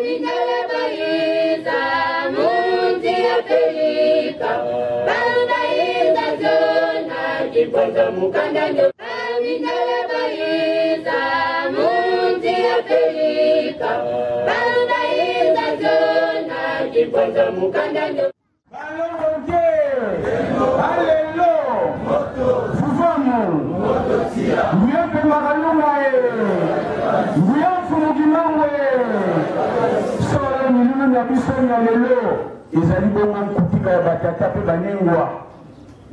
Mindele bayiza munzi Afrika Bayiza zona kiponzo mukanda nyo Mindele bayiza munzi Afrika Bayiza zona kiponzo mukanda nyo Balongo nge Alelo Fufamu Nguya Mpemba Kalunga e Nguya Mfumu Kimbangu e Solo milulu mya biso mya lelo ezali bongo nkutika ya batata mpe banengwa.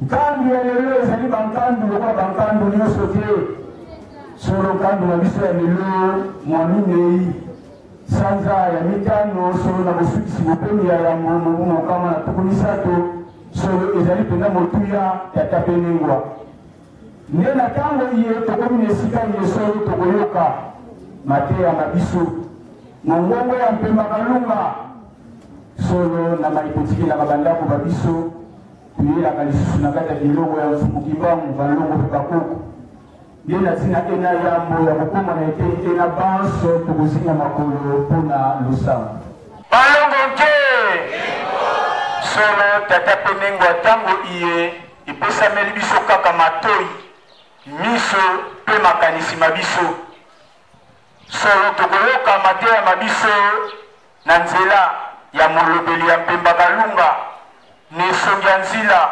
Nkandu ya lelo ezali bankandu lokola bankandu nyonso te. Solo nkandu na biso ya lelo mwa minei Sanza ya mitano, solo na bosukisi bopemi ya yambo mobu mokama na 30, solo ezali mpenza motuya tata mpe nengwa. Nde na tango iye tokomi na esika iye solo tokoyoka mateya ma biso. Mongongo ya Mpemba Kalunga, solo na mai totikelaka bandako ba biso, toyelaka lisusu na kati ya bilongo ya Mfumu Kimbangu, balongo mpe bakoko. Nde na ntina ena yambo ya kokoma na eteni ena banso tokozinga makolo mpo na losambo. Balongo nke! Solo, Tata mpe Nengwa, ntango iye epesameli biso kaka matoi, miso mpe makanisi ma biso. Solo tokoyoka mateya ma biso na nzela ya molobeli ya Mpemba Kalunga na esongi ya nzila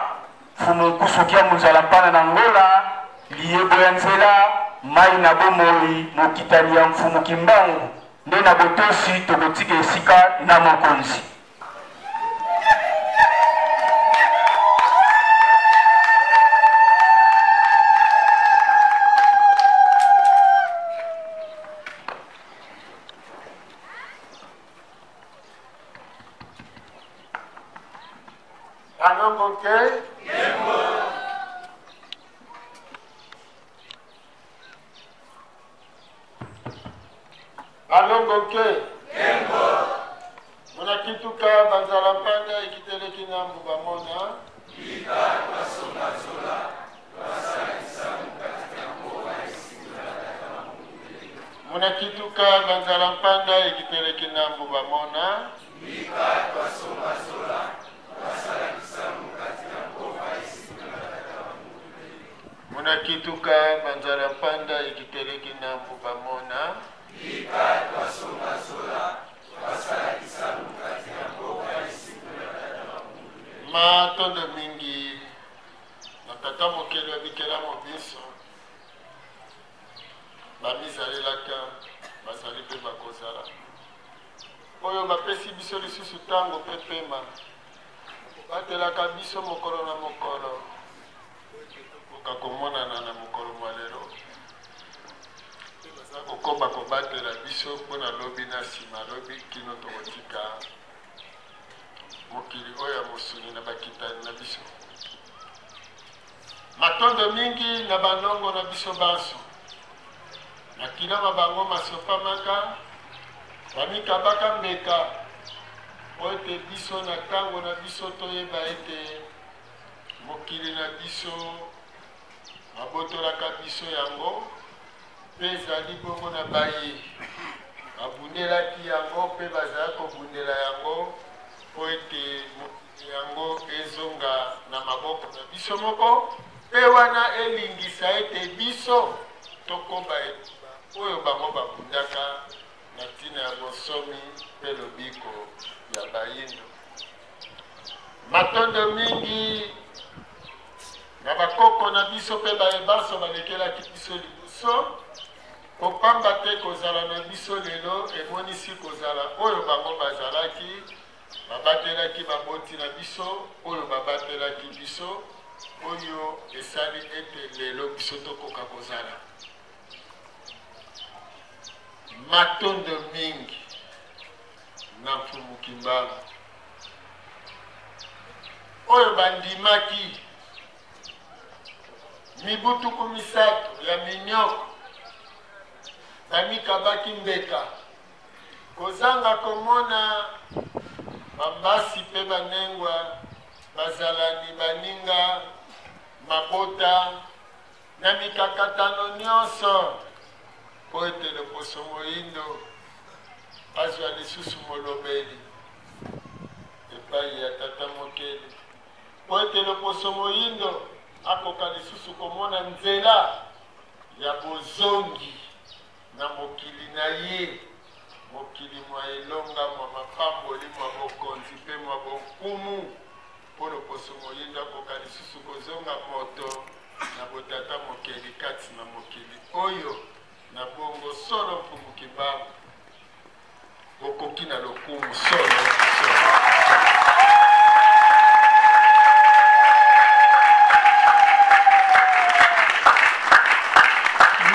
Mfumu Nkusu Kia Munzala Mpana na Ngola, liyebo ya nzela, mayi na bomoi, mokitani ya Mfumu Kimbangu, nde na botosi tokotika esika na mokonzi. Balongo nke Balongo nke Munakituka banzala mpanda ekiteleki na mbu bamona Munakituka banzala mpanda ekiteleki na mbu bamona Munakituka banzala mpanda ekiteleki na mbu bamona Matondo mingi na Tata Mokeli wa bikelamo binso, bamizalelaka, bazali mpe bakozala, oyo bapesi biso lisusu ntango mpe pema, kobatelaka biso mokolo na mokolo mpo ete tokoka komonana na mokolo mwa lelo, mpe baza kokoba kobatela biso mpo na lobi na nsima lobi kino tokotika mokili oyo ya mosuni na bakitani na biso. Matondo mingi na banongo na biso banso. Makila ma bango masopamaka, bamikabaka mbeka mpo ete biso na ntango na biso toyeba ete mokili na biso babotolaka biso yango, mpe ezali bongo na baye babundelaki yango mpe bazali kobundela yango mpo ete mokili yango ezonga na maboko na biso moko, mpe wana elingisa ete biso tokoba etumba oyo bango babundaka na ntina ya bonsomi mpe lobiko ya Bayindo. Matondo mingi na bakoko na biso mpe baye banso balekelaki biso liboso, mpo pamba te kozala na biso lelo emonisi kozala oyo bango bazalaki, babatelaki baboti na biso oyo babatelaki biso, oyo esali ete lelo biso tokoka kozala. Matondo mingi na Mfumu Kimbangu oyo bandimaki mibu 30 ya minyoko, bamikabaki mbeka kozanga komona bambasi mpe banengwa, bazalani, baninga, mabota na mikakatano nyonso mpo ete loposo moindo. Bazwa lisusu molobeli epai ya Tata Mokeli, mpo ete loposo moindo akoka lisusu komona nzela ya bozongi na mokili na ye, mokili mwa elonga, mwa mapamboli, mwa bokonzi mpe mwa bonkumu, mpo loposo moindo akoka lisusu kozonga moto na botata Mokeli kati na mokili oyo. Na bongo solo Mfumu Kimbangu okoki na lokumu solo solo.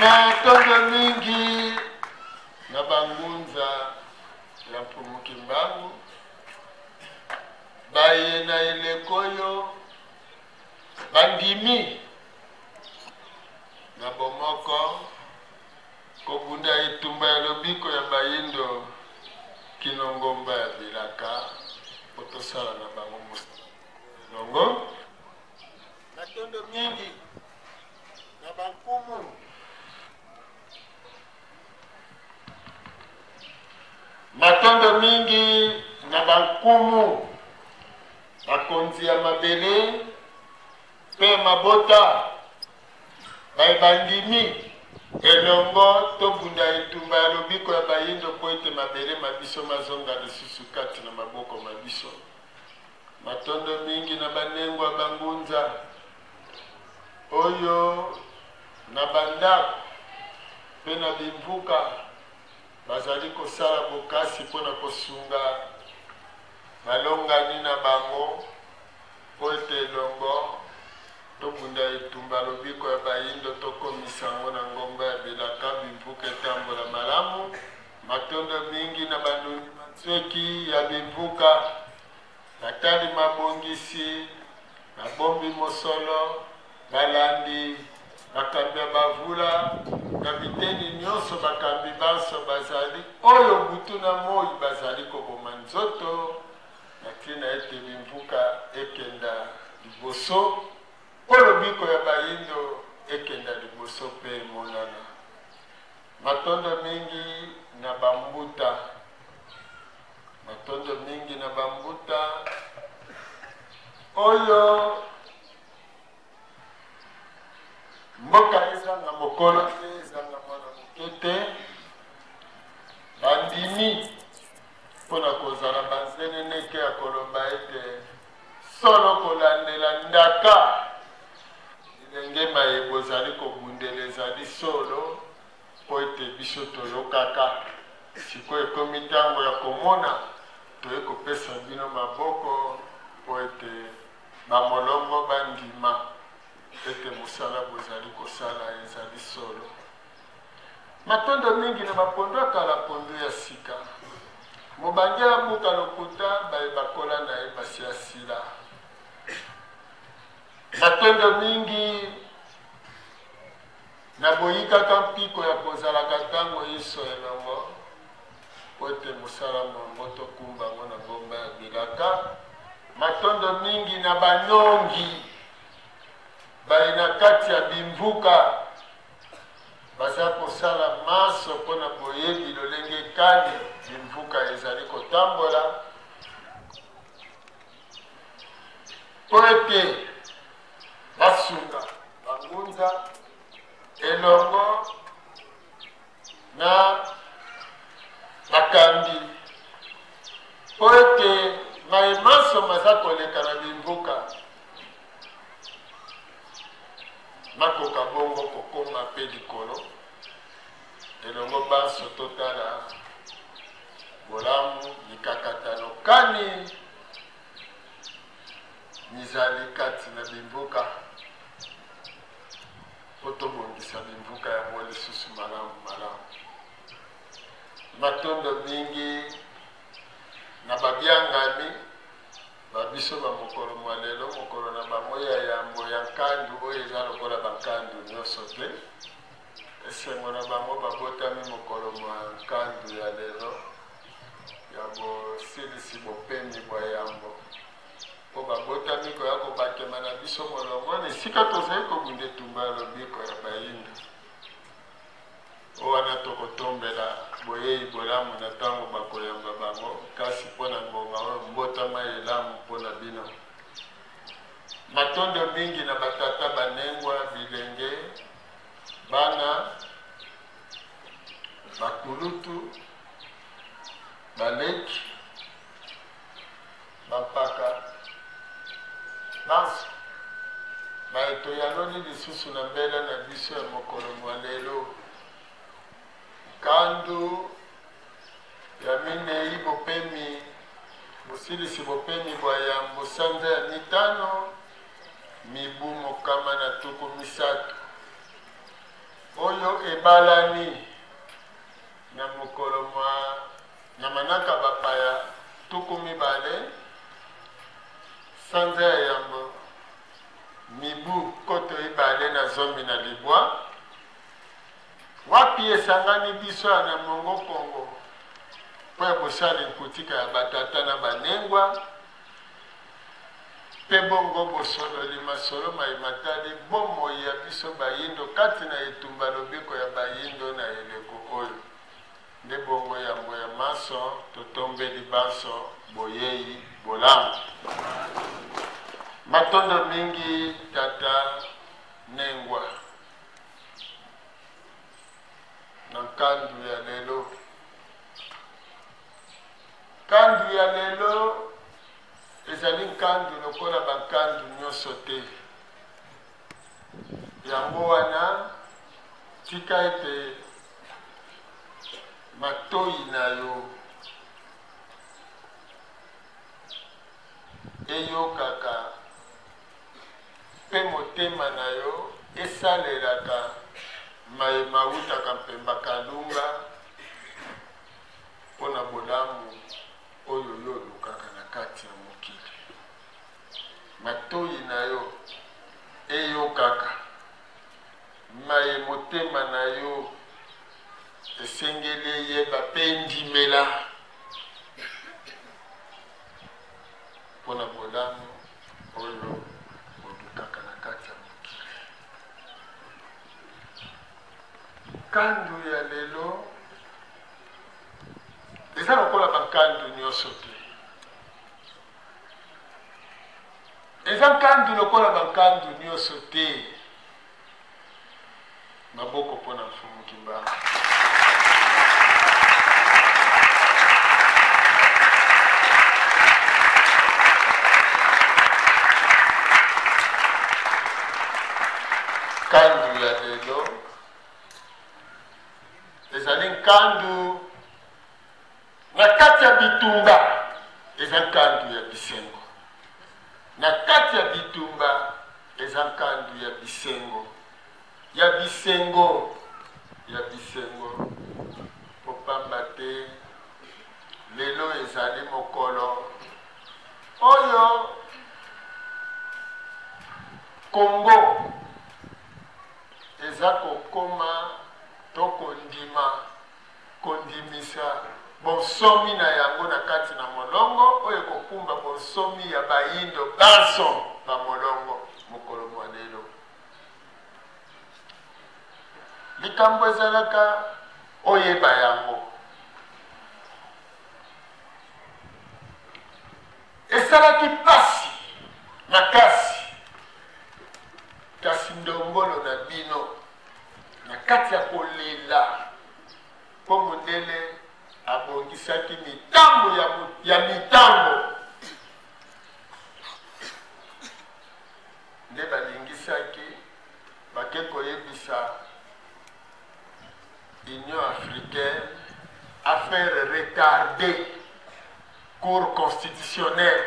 Matondo mingi na bangunza ya Mfumu Kimbangu baye na eleko oyo bandimi na bomoko kobunda etumba ya lobiko ya bayindo kino ngomba ya bilaka mpo tosala na bango mosala elongo. Matondo mingi na bankumu. Matondo mingi na bankumu, bakonzi ya mabele mpe mabota baye bandimi elongo tobunda etumba ya lobiko ya bayindo mpo ete mabele ma biso mazonga lisusu kati na maboko ma biso. Matondo mingi na banengwa bangunza oyo na bandako mpe na bimvuka bazali kosala bokasi mpo na kosunga balongani na bango Mpo ete elongo tobunda etumba lobiko ya bayindo tokomisa yango na ngomba ya bilaka bimvuka etambola malamu. Matondo mingi na banungi mansueki ya bimvuka, batali mabongisi, babombi mosolo, balandi, bakambi ya bavula na biteni nyonso, bakambi banso bazali oyo butu na moi bazali koboma nzoto na ntina ete bimvuka ekenda liboso mpo lobiko ya bayindo ekenda liboso mpe emonana. Matondo mingi na bambuta, matondo mingi na bambuta oyo mboka ezanga mokolo te, ezanga mwana moke te, bandimi mpo na kozala banzeneneke ya koloba ete solo kolandela ndaka bilenge maye bozali kobundela ezali solo, mpo ete biso toyokaka. Sikoyo ekomi ntango ya komona, toye kopesa bino maboko mpo ete bamolongo bandima ete mosala bozali kosala ezali solo. Matondo mingi na bapondu ya kala pondu ya sika. Mobange abuka lokuta baye bakola na ye basi asila. Matondo mingi na boyikaka mpiko ya kozalaka ntango inso elongo mpo ete mosala mwango tokumba yango na ngomba ya bilaka. Matondo mingi na banongi baye na kati ya bimvuka Baza kosala manso mpo na boyebi lolenge kani bimvuka ezali kotambola mpo ete basunga bangunza elongo na bakambi mpo ete maye manso maza koleka na bimvuka Nakoka bongo kokoma mpe likolo, elongo banso totala bolamu mikakatano kani mizali kati na bimvuka mpo tobongisa bimvuka yango lisusu malamu malamu. Matondo mingi na babiangami. Ba biso ba mokolo mwa lelo, mokolo na bango ya yambo ya nkandu oyo eza lokola ba nkandu nionso te. Esengo na bango babotami mokolo mwa nkandu ya lelo ya bosilisi bopemi bwa yambo, mpo babotami koya kobakema na biso molongo na esika tozali kobunda etumba ya lobiko ya bayindo. O wana tokotombela boyei bolamu na tango bakoya. mingi na batata banengwa, bilenge, bana, bakulutu, baleki, bampaka, banso baye toyanoli lisusu na mbela na biso ya mokolo mwa lelo, nkandu ya minei bopemi bosilisi bopemi bwa yambo sanza ya mitano mibu mokama na tuku misato oyo ebalani na mokolo mwa na manaka bapaya 20 sanza ya yambo mibu 2019. Wapi esangani biso ya na Mongo Kongo mpo ya bosali nkutika ya batata na banengwa mpe bongo bosololi masolo maye matali bomoi ya biso bayindo kati na etumba lobiko ya bayindo na eleko oyo. Nde bongo yambo ya manso totombeli banso boyei bolamu. Matondo mingi tata Nengwa. Na nkandu ya lelo. Nkandu ya lelo ezali nkandu lokola bankandu nyonso te. Yango wana, tika ete matoi na yo eyokaka mpe motema na yo esalelaka maye mawutaka Mpemba Kalunga mpo na bolamu oyo yo olukaka na kati ya mokili. Matoyi na yo eyokaka maye motema na yo esengeli eyeba mpe endimela mpo na bolamu oyo olukaka na kati ya mokili. Nkandu ya lelo eza lokola bankandu nyonso te. Eza nkandu lokola bankandu nyonso te. Maboko mpo na Mfumu Kimbangu. Nkandu ya lelo ezali nkandu na kati ya bitumba, eza nkandu ya bisengo. Na kati ya bitumba eza nkandu ya bisengo, ya bisengo, ya bisengo, mpo pamba te lelo ezali mokolo oyo Congo eza kokoma to kondima kondimisa bonsomi na yango na kati na molongo oyo ekokumba bonsomi ya bayindo banso ba molongo mokolo mwa lelo. Likambo ezalaka oyeba yango. Esalaki mpasi makasi, kasi ndombolo na bino na kati ya kolela mpo mondele abongisaki mitambo ya, ya mitambo nde balingisaki bake koyebisa Union africaine affaire retardée cour constitutionnelle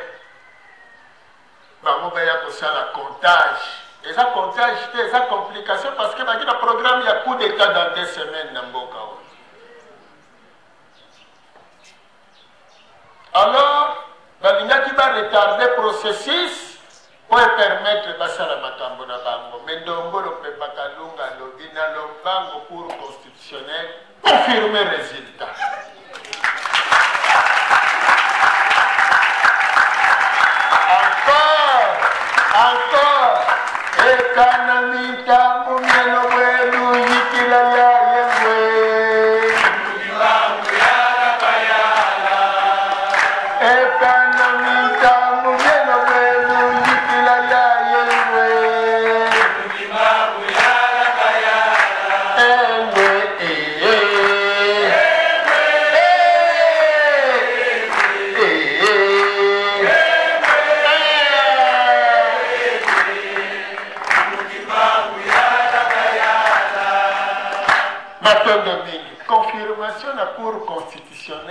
bango baya kosala comptage. Eza comptage te, eza complication parce que baki na programme ya coup d'état dans 2 semaines na mboka oyo. Alors balingaki ba retarder processus mpo epermettre basala makambo na bango. Me Ndombolo Pemba Kalunga alobi na lombango cour constitutionnelle confirme résultat. Encore, encore, ekana mitambo mieno bwelu yikila ya yengwe. Ekana mitambo mieno bwelu yikila ya yengwe.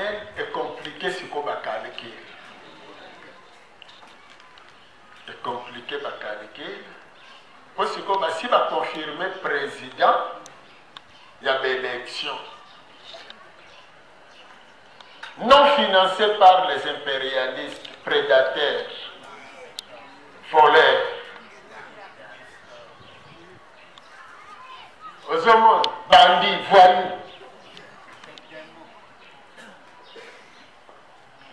constitutionnelle ecomplique sikoyo bacalcul, ecomplique bacalcul mpo sikoyo basi baconfirme président ya baélection non financé par les impérialistes prédateurs voleurs. Ozomona bandi voyou.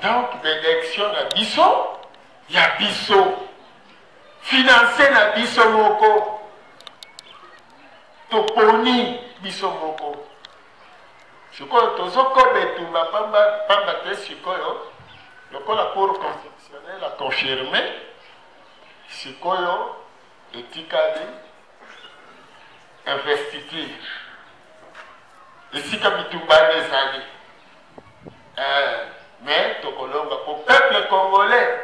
Donc baélection na biso ya biso finance na biso moko, toponi biso moko. Sikoyo tozokoba etumba pamba pamba te. Sikoyo lokola Cour constitutionnelle aconfirme, sikoyo etikali investiture, esika bitumba wana ezali. Mais tokolonga po peuple congolais,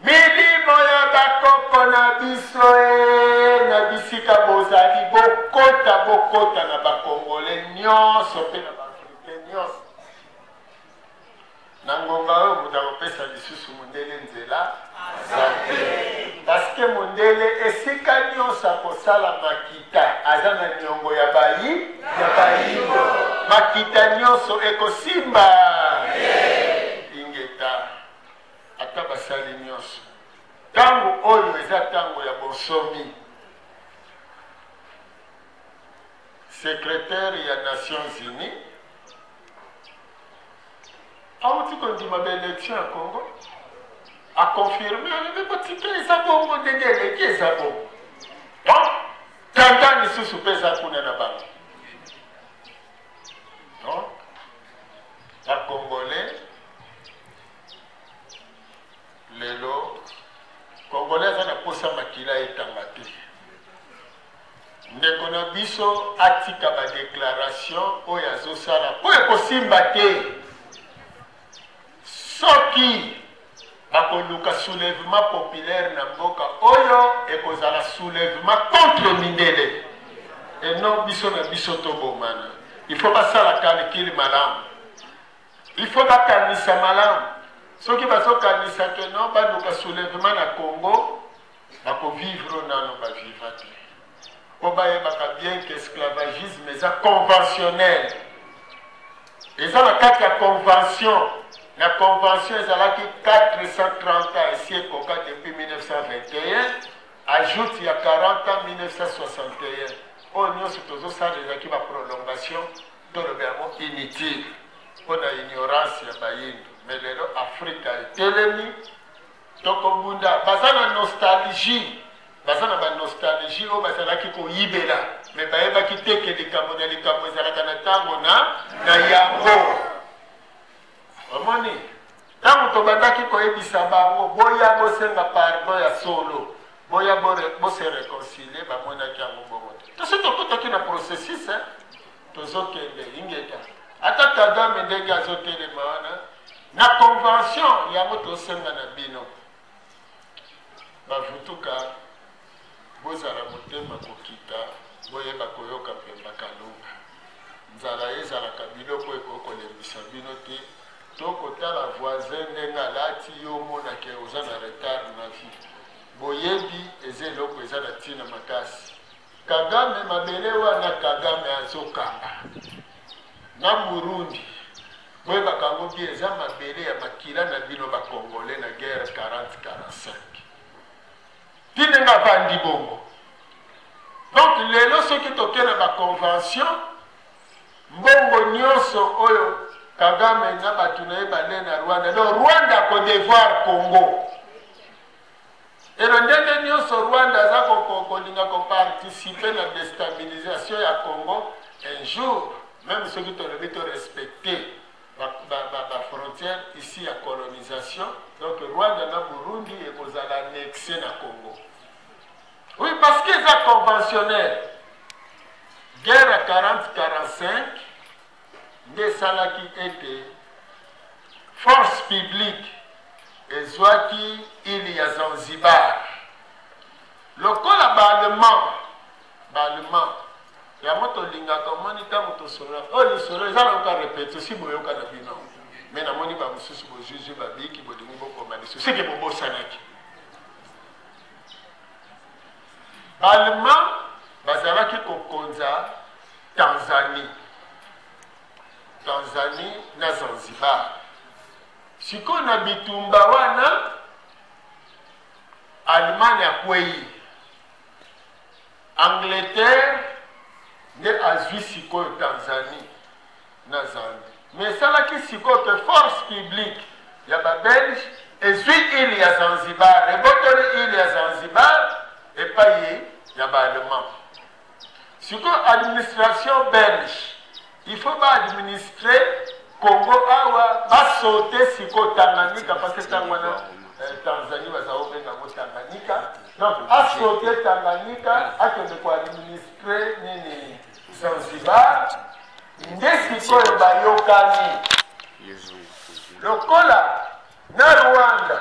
milimo ya bakoko na biso e na bisika bozali, bokota, bokota na bakongolais nyonso mpe na baafricain nyonso. Na ngonga oyo moto akopesa lisusu mondele nzela aza te, parce que mondele esika nyonso akosala makita aza na niongo ya bayi ya bayindo. Makita nyonso ekosimba. Ingeta. Ata basali nyonso, ntango oyo eza ntango ya bonsomi. Secrétaire ya Nations Unies auti kondima baélection ya Congo, aconfirme, alobi botika eza bongo ndenge eleki, eza bongo. Donc tanda lisusu mpe eza kuna na bango. Donc bacongolais lelo, congolais aza na posa makila etanga te. Ndeko na biso atika badéclaration oyo azosala mpo ekosimba te. Soki bakoluka soulèvement populaire na mboka oyo, ekozala soulèvement contre mindele et non biso na biso tobomana. Il faut basala calcul malamu, il faut bakanisa malamu. Soki bazokanisa ke non, baluka soulèvement na Congo, bakovivre nano baviva te, mpo bayebaka bien ke esclavagisme eza conventionnel, eza na kati ya convention. Na convention ezalaki 430 ans esi ekoka depuis 1921, ajoute ya 40 ans 1961. Oyo nyonso tozosala ezalaki baprolongation, toloba yango inutile mpo na ignorance ya bayindo. Mais lelo Afrika etelemi, tokobunda. Baza na nostalgie, baza na banostalgie oyo bazalaki koyibela, mais bayebaki te ke likambo na likambo ezalaka na ntango na yango. Omoni, ntango tobandaki koyebisa bango boya bosenga pardon ya solo, boya bose réconcilie, bamonaki yango bongo te. Tosi tokutaki na processus, tozokende. Ingeta. Ata Kagame ndenge azotelema wana na convention yango, tosenga na bino bavutuka, bozala motema kokita, boyeba koyoka mpemba kalunga. Nzala ezalaka biloko ekoki kolembisa bino te, to kotala voisin ndenge alati, yo omonake oza na retard na vie. Boyebi eza eloko eza na ntina makasi. Kagame, mabele wana Kagame azokanga na Burundi, boyebaka yango bien, eza mabele ya makila na bino bacongolais na guerre 40-45 ti ndenge avandi bongo. Donc lelo soki toke na baconvention, mbongo nyonso oyo Kagame na bato na ye bale na Rwanda, donc Rwanda akodevoir Congo. Ena ndenge nyonso Rwanda aza kolinga koparticipe na déstabilisation ya Congo un jour, même soki tolobi torespecte bafrontière ici ya colonisation, donc Rwanda na Burundi ekozala annexe na Congo. Oui, parce que eza conventionnel. Guerre ya 40-45 nde esalaki ete force publique ezwaki île ya Zanzibar. Lokola baallemand, baallemand yango tolingaka. Omoni, ntango tosolola oyo lisolo eza nayoka répétition, si boyoka na bino. Mais namoni ba mosusu bozwi-zwi ba biki, bolingi bokoma lisusu. Seke bobosanaki. Ba Allemands bazalaki kokonza Tanzanie. Tanzanie na Zanzibar. Sikoyo na bitumba wana Allemagne akweyi. Angleterre nde azwi sikoyo Tanzanie na Zambie. Mais esalaki sikoyo que force publique ya ba Belges ezwi ile ya Zanzibar, ebotoli ile ya Zanzibar epayi ya ba Allemands. Sikoyo administration belge il faut ba administrer Congo awa ba sauter sikoyo Tanganyika parce que tango wana eh, Tanzanie baza kobenga yango Tanganyika. Donc a sauter Tanganyika akende ko administrer nini Zanzibar nde sikoyo bayokani lokola na Rwanda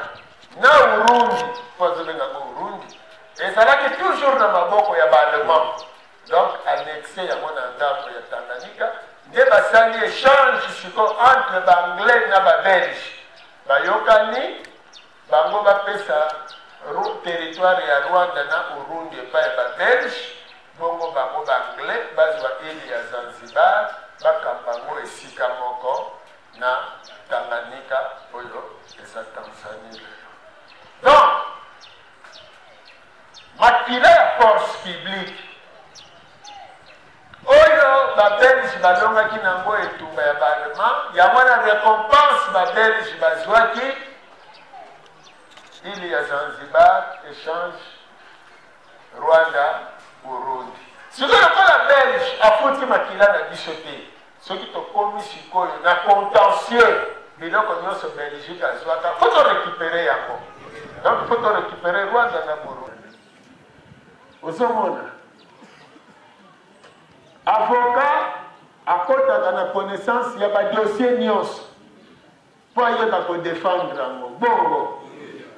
na Urundi mpo azobenga yango Urundi ezalaki toujours na maboko ya ba Allemand donc annexe yango na ngambo ya Tanganyika nde basali echange sikoyo entre ba Anglais na ba Belge bayokani bango bapesa territoire ya Rwanda na Urundi epai ya ba Belge bongo bango ba Anglais bazwa ile ya Zanzibar bakamba yango esika moko na Tanganyika oyo eza Tanzanie lelo. Donc makila ya force publique oyo ba Belge balongaki na yango etumba ya ba Allemand, yango wana recompense ba Belge bazwaki ile ya Zanzibar echange Rwanda Burundi. Sikoyo lokola Belge afuti makila na biso te, Soki tokomi sikoyo na contentieux, biloko nionso Belgique azuaka faut to recuperer yango. Donc faut to recuperer Rwanda na Burundi. Ozomona? Avocat akotaka na connaissance ya ba dossiers nionso po ayeba ko defendre yango. Bongo?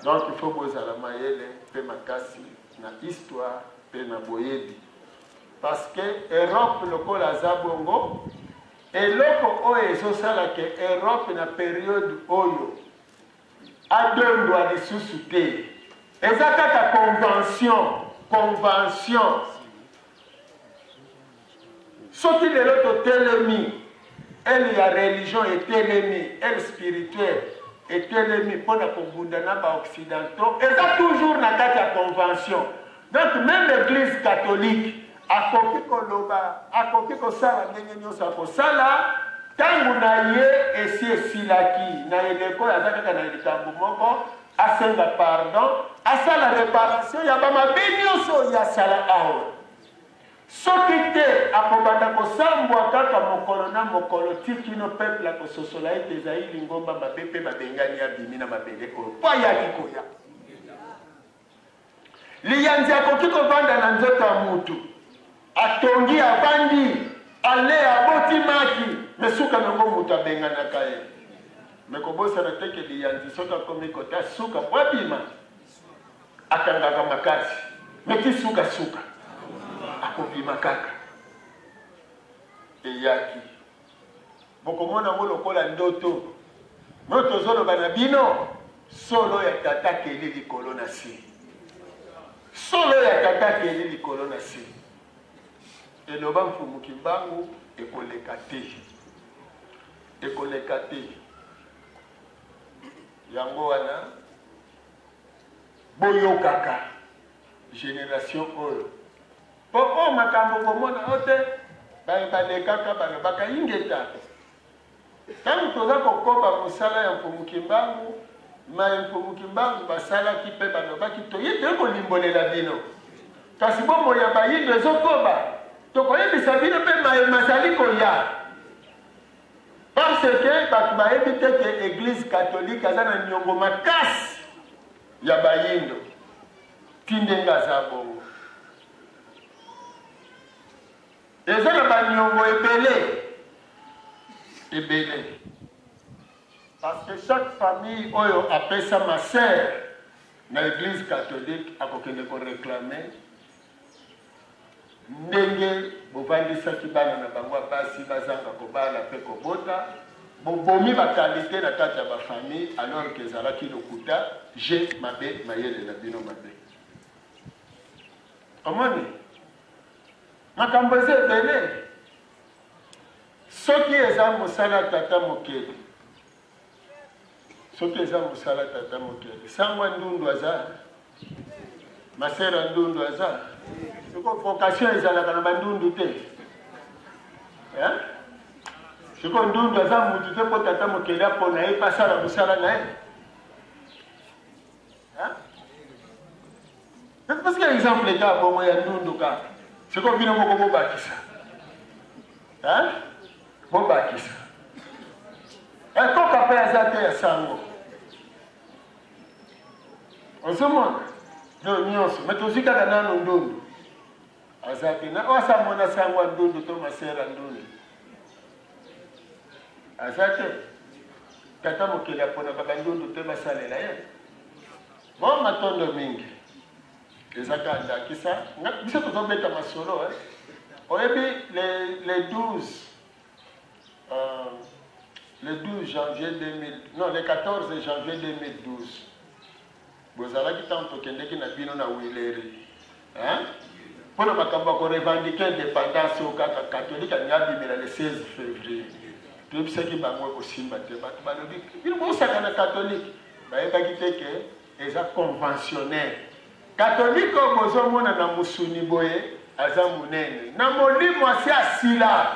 Donc il faut bozala mayele pe makasi na histoire pe na boyebi. Parce que Europe lokola aza bongo, eloko oyo ezo sala que Europe na periode oyo adondwa lisusu te, eza kaka convention, convention. Soki lelo totelemi, aile ya religion etelemi, aile spirituelle etelemi mpo na kobunda na ba occidentaux, eza toujours na kati ya convention. Donc meme eglise catholique akoki koloba, akoki kosala ndenge nyonso akosala, ntango na ye esi esilaki. Na eleko oyo aza kaka na likambo moko, asenga pardon, asala reparation ya ba mabe nyonso oyo ye asala awa. Soki te, akobanda kosambwa kaka mokolo na mokolo tii kino peuple akososola ete ezali lingomba mabe mpe babengani ye abimi na mabele oyo mpo ayaki koya. Liyanzi akoki kovanda na nzoto ya mutu, atongi, avandi, ale, aboti maki, mais suka nango mutu abenganaka ye. Mais kobosana te ke liyanzi soki akomi kota suka mpo abima, akangaka makasi, mais ti suka suka akobima kaka. Eyaki. Bokomona yango lokola ndoto. No tozoloba na bino solo ya tata keli likolo na se. Solo ya tata keli likolo na se. Eloba Mfumu Kimbangu ekoleka te. Ekoleka te. Yango wana boyokaka generation oyo. Po oyo makambo bomona oyo te baye balekaka balobaka ingeta. Tango toza kokoba mosala ya Mfumu Kimbangu, maye Mfumu Kimbangu basalaki pe balobaki toye toye kolimbolela bino. Kasi bomoi ya bayindo ezokoba, tokoyebisa bino pe maye mazali koya. Parce que bato bayebi te ke eglise catholique aza na niongo makasi ya bayindo. Ti ndenge aza bongo. Eza na ba niongo ebele. Ebele. Parce que chaque famille oyo apesa ma sœur na eglise catholique akokende ko reclamer ndenge bovandisaki bana na bango ya basi bazanga kobala pe kobota. Bobomi ba qualite na kati ya ba famille alors que ezalaki lokuta, jeu mabe, mayele na bino mabe. Omoni? Makambo eza ebele. Soki eza mosala tata mokeli, soki eza mosala tata mokeli, sangwa ndundu aza, masera ndundu aza. Siko vocation ezalaka na bandundu te. Hein? Siko ndundu aza mutu te mpo tata mokeli apona ye mpe asala mosala na ye. Hein? Parce que exemple kaka bongo ya ndundu kaka. Siko bino moko bobakisa. Hein? Bobakisa. Ekoka mpe aza te ya sango. Ozomona? Donc nyonso. Mais tozwi kaka nano ndundu. Aza te. Na oyo asamona sango ya ndundu to masera ya ndundu. Aza te. Tata mokeli aponaka bandundu te basalela ye. Bon matondo mingi. Eza kaka ndakisa. Biso tozobeta masolo. Eh? Oyebi le 12 le 12 janvier 2000 non le 14 janvier 2012 bozalaki ntango tokendeki na bino na Wileri hein? mpo na makambo ya korevandike independance oyo kaka katolike alingi abimela le 16 février toyebisaki bango ekosimba te bato balobi bino bosaka na katolike bayebaki te ke eza conventionnel katolike oyo bozomona na mosuni boye aza monene na molimo asi asila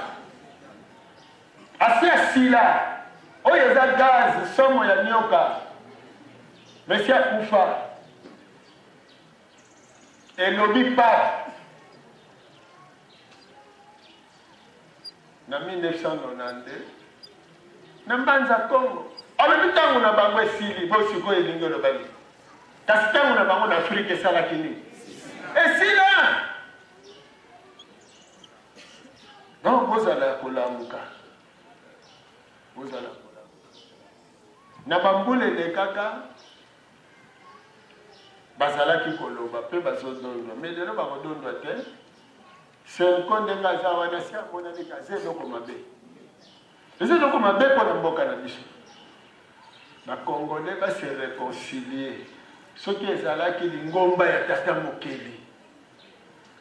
asi asila oyo eza gaz somo ya nyoka mesi akufa elobi pape na 1992 na mbanza Congo alobi ntango na bango esili bo sikoyo elingi oloba nini kasi ntango na bango na Afrika esalaki nini esila donc bozala ya kolamuka bozala kolamuka na bambula elekaka bazalaki koloba mpe bazodondwa me lelo bakodondwa te Senco ndenge aza wana si amonani ke aza eloko mabe. Eza eloko mabe mpo na mboka na biso. Ba Congolais ba se reconcilier. Soki ezalaki lingomba ya tata mokeli,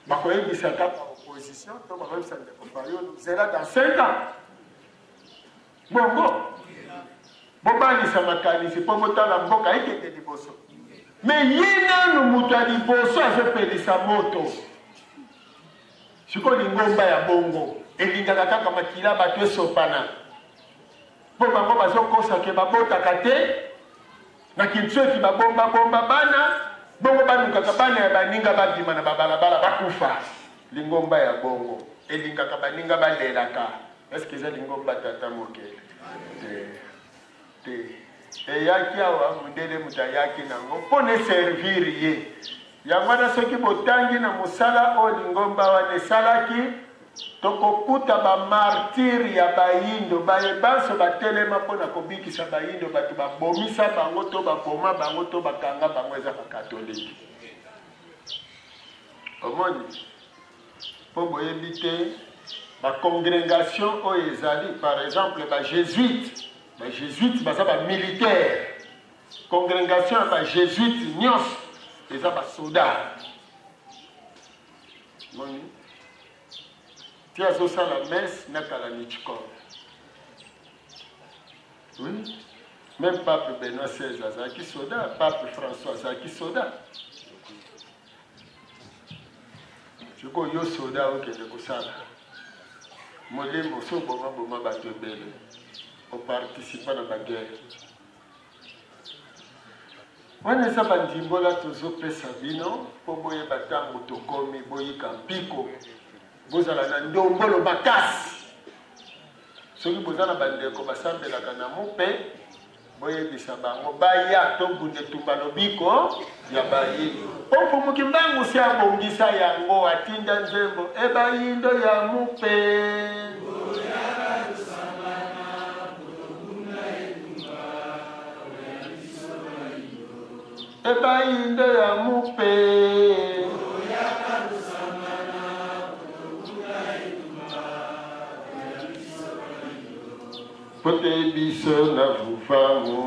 bakoyebisa kaka opposition to bakoyebisa ndeko Fayulu zela dans 5 ans. Bongo bobalisa makanisi mpo botala mboka ekende liboso. Me ye nanu moto ya liboso azopelisa moto. Sikoyo lingomba ya bongo elingaka kaka makila bato esopana mpo bango bazokosa ke babotaka te na kinsueki babombabomba bana bongo balukaka bana ya baninga babima na babalabala bakufa. Lingomba ya bongo elingaka baninga balelaka. Est ce que eza lingomba tata mokeli? Te. Te. Eyaki awa mundele moto ayaki nango mpo na servir ye. Yango wana soki botangi na mosala oyo lingomba wana esalaki, tokokuta ba martyrs ya bayindo baye banso batelema mpo na kobikisa bayindo, bato babomisa bango to baboma bango to bakanga bango eza bakatolike. Omoni? Mpo boyebi te ba congrengation oyo ezali par exemple ba jesuites, ba jesuites baza ba militaires. Congrengation ya ba jesuites nyonso eza ba soda. Moni ti azosala messe na Kalanichkov. Oui. Même pape Benoît XVI azalaki soda, pape François azalaki soda. Sikoyo yo soda okende kosala molimo so oboma boma bato ebele oparticipa na baguerre wana eza bandimbola tozopesa bino mpo boyeba ntango tokomi boyika mpiko bozala na ndombolo makasi soki boza na bandeko basambelaka na mupe Boyebisa bango baya tobunda etumba lobiko ya bayindo. Po Mfumu Kimbangu si abongisa yango atinda nzembo e bayindo ya mupe. E bayindo ya mupe. Mpo te biso na vuvamu.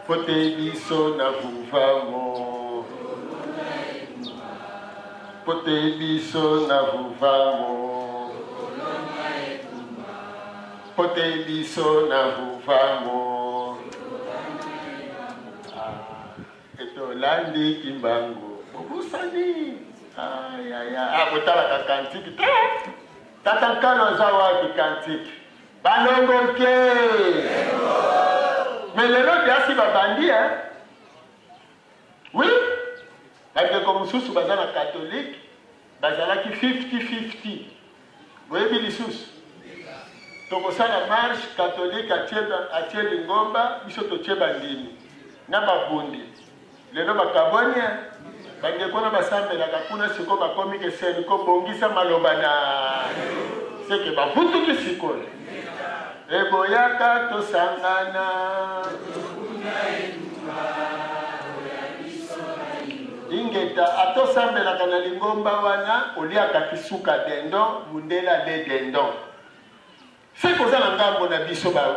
Mpo te biso na vuvamu. Mpo te biso na vuvamu. Mpo te biso na vuvamu. Ah, etolandi kimbangu bobosani ayaya ah, botalaka kantiki te Tata Nkalo aza wapi cantique balongo nke mais lelo diasi babandi hein oui bandeko mosusu baza na catholique bazalaki 50-50 boyebi lisusu tokosala marche catholique atie lingomba biso totie bandimi na babundi Lelo bakabwani eh. Bandeko wana basambelaka kuna sikoyo bakomi ke senko bongisa maloba na seke bavutuki sikoyo. Eboyaka tosangana. Ingeta ata osambelaka na lingomba wana oliaka kisuka dendon mundele ale dendon. Seke oza na ngambo na biso ba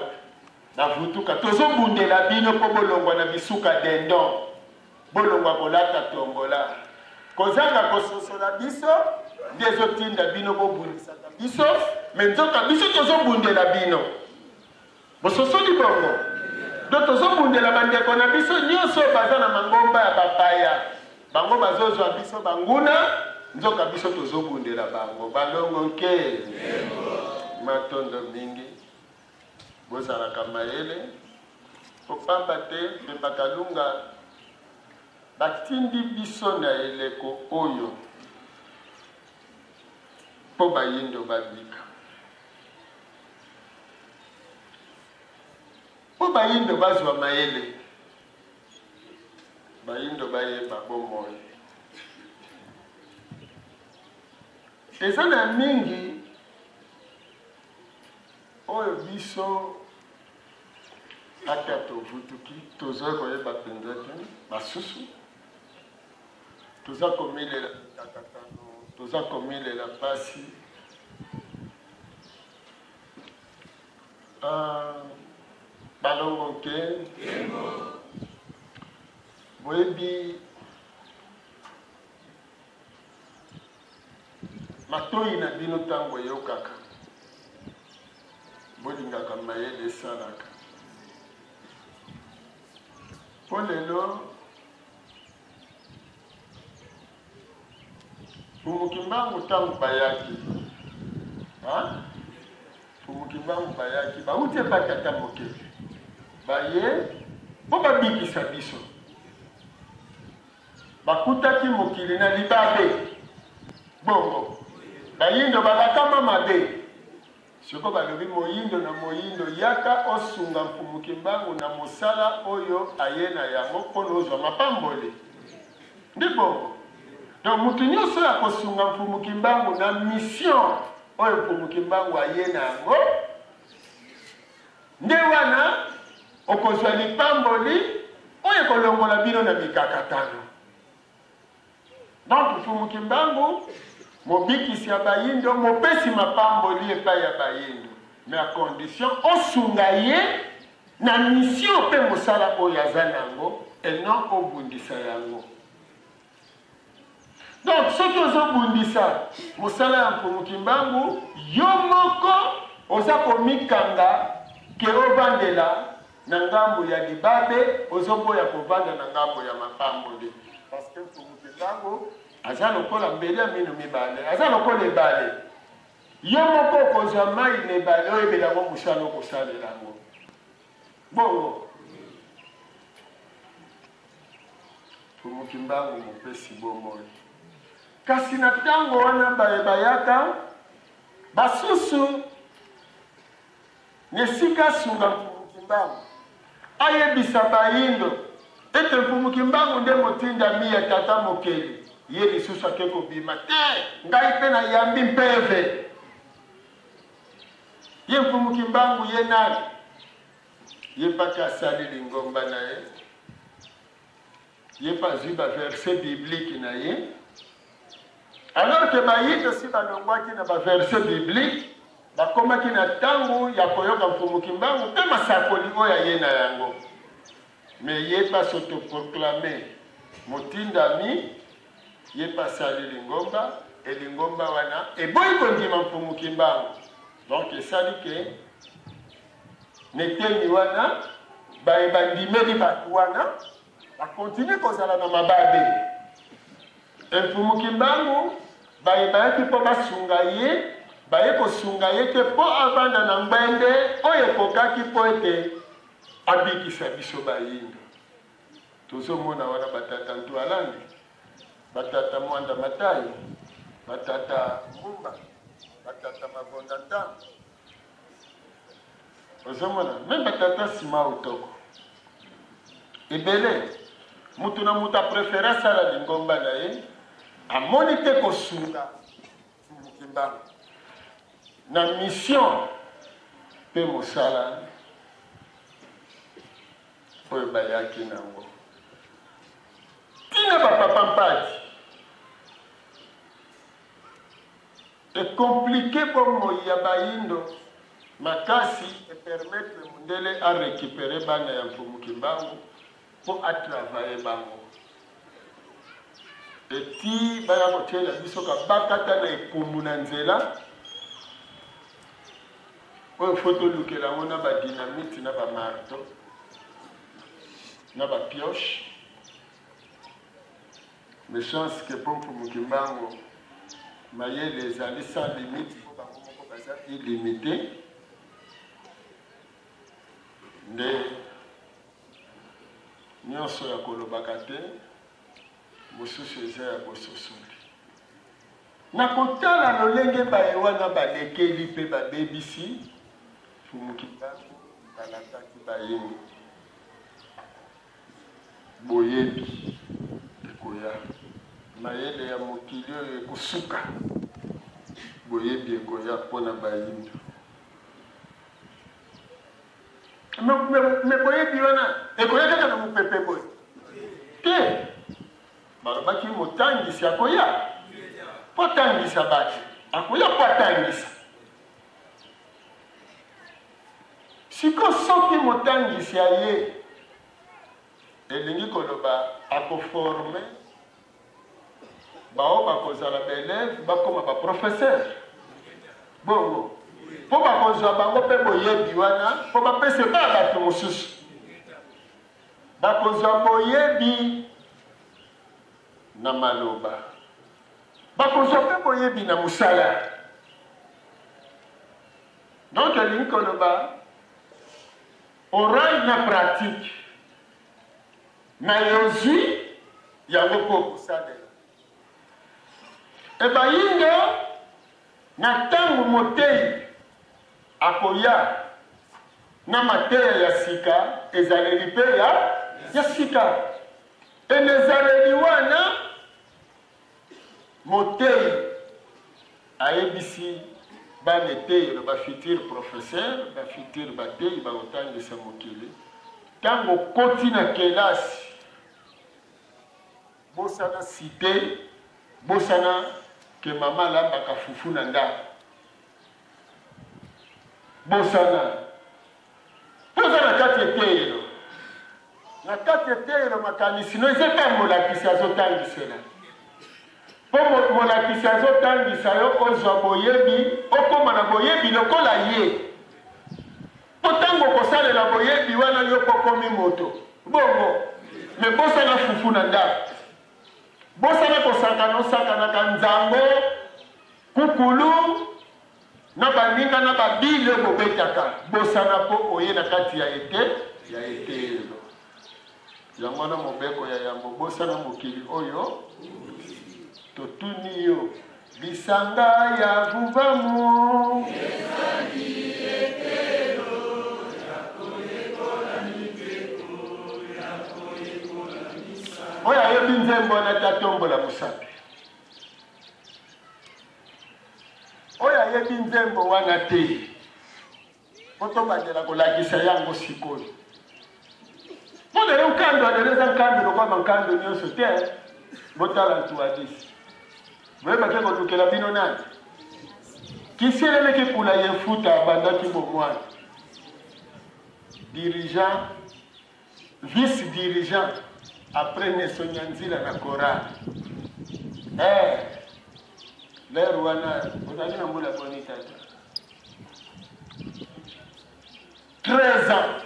Na vutuka tozo bundela bino po bolongwa na bisuka dindon bolongwa kolata tombola kozanga kososola biso nde ezo tinda bino bobundisaka biso me nzoka biso tozo bundela bino bososoli bongo do tozo bundela bandeko na biso nyonso baza na mangomba ya bapaya bango bazozwa biso banguna nzoka biso tozobundela bango balongo nke matondo mingi Bozalaka mayele po pamba te Pemba Kalunga batindi biso na eleko oyo po bayindo babika. Po bayindo bazwa mayele, bayindo bayeba bomoi. Eza na mingi Oyo biso ata tovutuki tozali koyeba mpenza te, basusu toza komilela mikakatano, toza komilela mpasi. Ah, balongo nke boyebi Matoyi na bino tango eyokaka, bolingaka mayele esalaka. Po lelo Mfumu Kimbangu tango bayaki, ha? Mfumu Kimbangu bayaki, bauti epa tata moke, baye po babikisa biso. Bakutaki mokili na libabe. Bongo bayindo balakama mabe. Siko balobi moyindo na moyindo yaka osunga Mfumu Kimbangu na mosala oyo aye na yango mpo na ozwa mapamboli. Nde bongo. Donc mutu nionso oyo akosunga Mfumu Kimbangu na mission oyo Mfumu Kimbangu aye na yango, Nde wana okozwa lipamboli oyo ekolongola bino na mikakatano. Donc Mfumu Kimbangu, mobikisi ya bayindo, mopesi mapamboli epai ya bayindo, mais à condition osunga ye na mission mpe mosala oyo aza na yango et non obundisa yango. Donc soki ozo bundisa musala ya Mfumu Kimbangu yo moko oza komikanga ke ovandela na ngambo ya libabe, ozo boya kovanda na ngambo ya mapamboli parce que Mfumu Kimbangu aza lokola mbeli ya minu mibale, aza lokola ebale. Yo moko okozwa mayi na ebale oyebela yango musala okosalela yango. Bongo Mfumu Kimbangu mopesi bomoi. Kasi na tango wana baye bayaka basusu na esika asunga Mfumu Kimbangu ayebisa bayindo ete Mfumu Kimbangu nde motindami ya Tata Mokeli, ye lisusu ake kobima te, ngai mpe nayambi mpeve. Ye Mfumu Kimbangu ye nani? Ye mpaka asali lingomba na ye, ye mpe azwi ba verset biblique na ye, alors que bayindo si balongwaki na ba verset biblique. Bakomaki na tango ya koyoka Mfumu Kimbangu mpe masakoli oyo aye na yango. Mais ye mpe a s'autoproclamer motindami, ye mpe asali lingomba et lingomba wana eboyi kondima Mfumu Kimbangu. Donc esali que na eteni wana baye bandimeli bato wana ba continuer kozala na mababe. Mfumu Kimbangu baye bayaki mpo basunga ye, baye kosunga ye te mpo avanda na ngbende oyo ekokaki mpo ete abikisa biso bayindo. Tozomona wana ba tata Ntualande, ba tata Muanda Matayi, ba tata Mbumba, ba tata Mavonda Ntango. Ozomona meme ba tata Simao Toko ebele, mutu na mutu a prefere asala lingomba na ye, amoni te kosunga Mfumu Kimbangu na mission pe mosala oyo bayaki nango tina ba papa Mpadi. E compliquer bomoi ya bayindo makasi e permettre mundele a recuperer bana ya Mfumu Kimbangu po a travailler bango et ti baya kotiela biso kabakata na ekumbu na nzela oyo faut tolukela yango na ba dynamite na ba marteau na ba pioche. Mais chance que po Mfumu Kimbangu mayele ezali sans limite po bango moko baza illimite nde nionso ya kolobaka te mosusu eza ya bososoli. Na kotala lolenge baye wana balekeli pe babebisi, Mfumu Kimbangu alakaki baye. Boyebi ekoya. Mayele ya mokili oyo ekosuka. Boyebi ekoya mpo na bayindo. Mais boyebi wana ekoya kaka na mopepe boye te. Balobaki motangisi akoya mpo atangisa bato, akoya mpo atangisa. Siko soki motangisi aye, elingi koloba ako former baoyo bakozala ba elèves bakoma ba professeurs. Bongo mpo bakozwa bango mpe boyebi wana mpo bapesa epai ya bato mosusu. Bakozwa boyebi na maloba, bakozwa mpe boyebi na mosala. Donc elingi koloba oral na pratique na yozwi yango mpo okosalela. E bayindo na ntango moteyi akoya na mateya ya sika, ezaleli mpe ya ya sika. E na ezaleli wana moteyi Ayebisi bana eteyelo, ba futurs professeurs, ba futurs bateyi bakotangisa mokili, tango okoti na kelasi, bosana cite, bosana que mama alambaka fufu na ndako, bosana po oza na kati eteyelo. Na kati eteyelo makanisi no eza epai molakisi azotangisela. Mpo molakisi azotangisa yo ozwa boyebi, okoma na boyebi lokola ye. Mpo ntango okosalela boyebi wana yo mpo okomi moto. Bongo, me bosana fufu na ndako. Bosana kosakana osakanaka nzango, kukulu, na baninga na ba bille oyo bobetaka. Bosana mpo oye na kati ya ete ya eteyelo. Yango wana mobeko ya yambo, bosana mokili oyo. Totuni yo, lisanga ya Vuvamu. Ezali eteyelo ya koyekola mibeko, ya koyekola misala. Oyo ayebi nzembo wana te atombola mosapi. Oyo ayebi nzembo wana te, Po tobandela kolakisa yango sikoyo. Po lelo nkando ya lelo eza nkando lokola bankando nyonso te. Botala Ntuadisi. Boyebaki kolukela bino nani? Kisielele kipula yefuta abandaki bomwana dirigeant vice dirigeant après Neso Nyanzila na chorale eh lere wana ozali na mbula boni tata 13 ans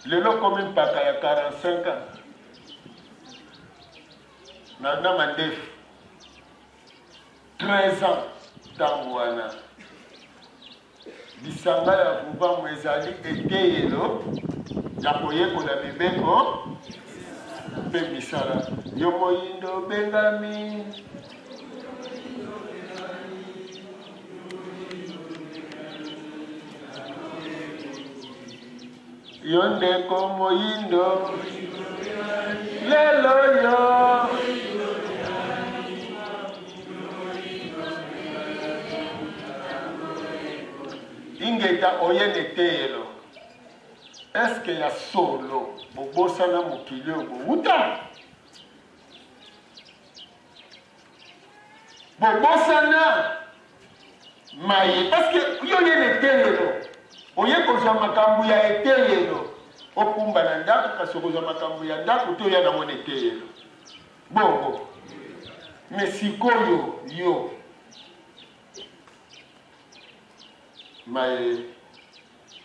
lelo okomi mpaka ya 45 ans na, na mandefu 13 ans ntango wana Lisanga ya Vuvamu ezali eteyelo ya koyekola mibeko mpe misala. Yo moyindo obengami. Yo ndeko moyindo lelo yo. Ingeta oye na eteyelo. Eske ya solo bobosana mokili oyo bowuta? Bobosana maye parce que yo oye na eteyelo oye kozwa makambo ya eteyelo okumba na ndako kasi okozwa makambo ya ndako te oya nango na eteyelo. Bongo mais sikoyo yo maye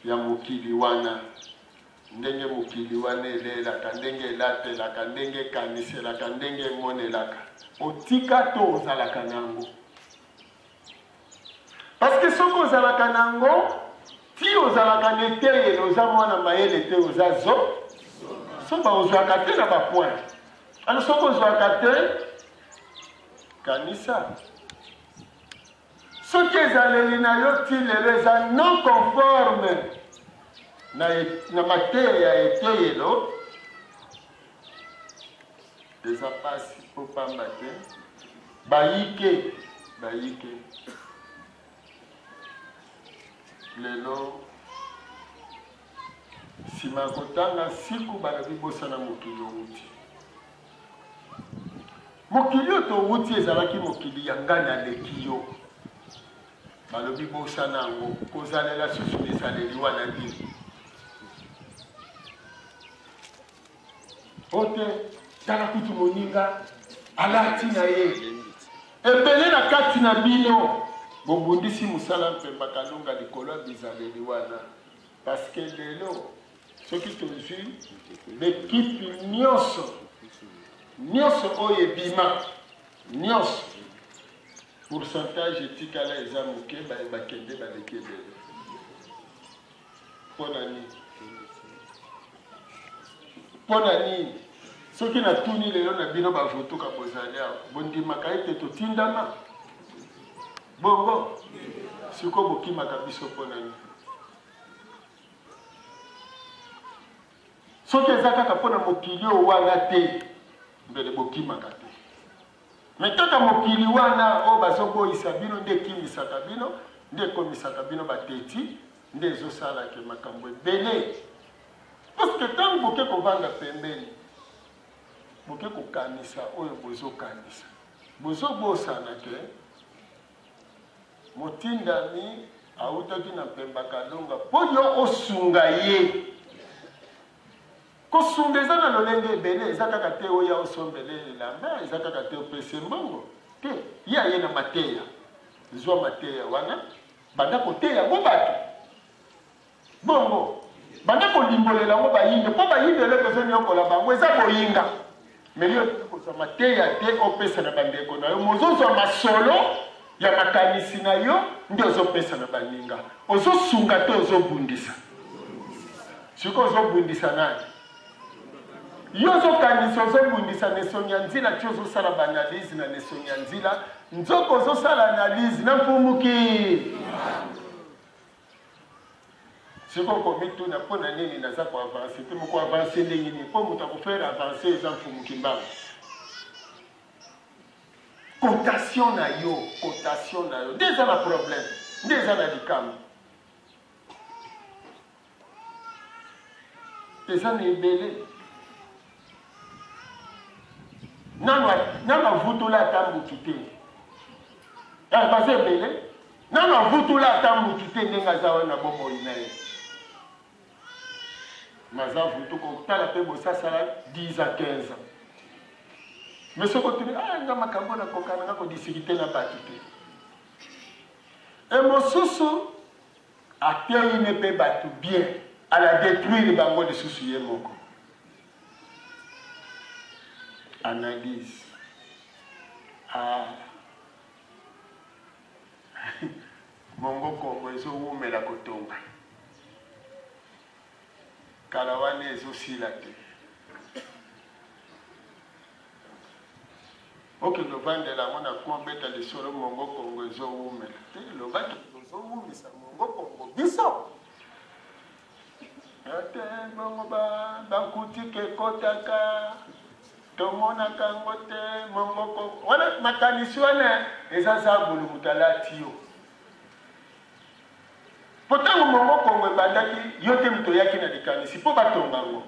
ya mokili wana ndenge mokili wana elelaka ndenge elatelaka ndenge ekaniselaka ndenge emonelaka otika to ozalaka na yango parce que soki ozalaka na yango ti ozalaka na eteyelo oza mwana mayele te oza zo soba ozwaka te na bapoint alors soki ozwaka te kanisa soki ezaleli na yo ti lelo eza non conforme na, na mateya ya eteyelo Eza pasi po pamba te bayike bayike lelo sima ya kotanga siku balobi bosana mokili owuti mokili oyo towuti ezalaki mokili ya ngai naleki yo balobi bosana yango kozalela susu bizaleli wana nini O te, tala kutu moninga alati na ye. Ebele na kati na bino bobundisi mosala Mpemba Kalunga likolo ya bizaleli wana parce que lelo soki tozwi bekipe nyonso nyonso oyo ebima nyonso pourcentage etikala eza moke baye bakende baleki ebele Mpo na nini? Mpo na nini? Soki natuni lelo na bino bavutuka bozali awa, bondimaka ete totindama? Bongo sikoyo bokimaka biso mpo na nini? Soki eza kaka mpo na mokili oyo wana te, mbele bokimaka te. Mais kaka mokili wana oyo bazoboyisa bino nde ekimisaka bino, nde ekomisaka bino ba teti, nde ezosala ke makambo ebele. Parce que ntango boke kovanda pembeni, boke kokanisa oyo bozokanisa, bozobosana ke motindami awutaki na Mpemba Kalunga mpo yo osunga ye. Kosunga eza na lolenge ebele, eza kaka te oya osombele elamba, eza kaka te opesi ye mbongo te. Ye aye na mateya, zwa mateya wana, banda koteya yango bato. Bongo banda kolimbolela yango bayindo, mpo bayindo eloko ezoniokola bango eza boyinga. Mais yo olingi kozwa mateya te opesa na bandeko na yo, mozozwa masolo ya makanisi na yo nde ozopesa na baninga. Ozosunga te, ozobundisa. Sikoyo ozobundisa nani? Yo ozokanisa ozobundisa Nesongi ya Nzila ti ozosala baanalyse na Nesongi ya Nzila, nzoka ozosala analyse na Mfumuki. Sikoyo okomituna mpo na nini naza ko avancer te? Moko avancer ndenge nini? Mpo moto akofaire avancer eza Mfumu Kimbangu. Cotation na yo, cotation na yo nde eza na problème, nde eza na likambo. Eza na ebele nano nano avutula ata mbutu te, eh, baza ebele. Nanu avutula ata mutu te ndenge aza wana na bomoi na ye. Naza vutu kotala pe bosasala 10 ans 15 ans. Mais soki otuni ah nga makambo nakoka na nga kodiscute na bato te. E mosusu ateyi ne pe bato bien ala detruire bango lisusu ye moko. Analyse. Ah. Mongo Congo ezo wumela kotonga. Kala wana ezo sila te. Okende ovandela yango na coin obeta lisolo Mongo Congo ezo wumela te. Loba ke tozo wumisa Mongo Congo biso. Te bongo ba bankutike ekotaka tomonaka yango te mongo wana makanisi wana eza zabulu moto alati yo mpo ntango mongo kongo ebandaki yo te moto oyaki na likanisi mpo batonga yango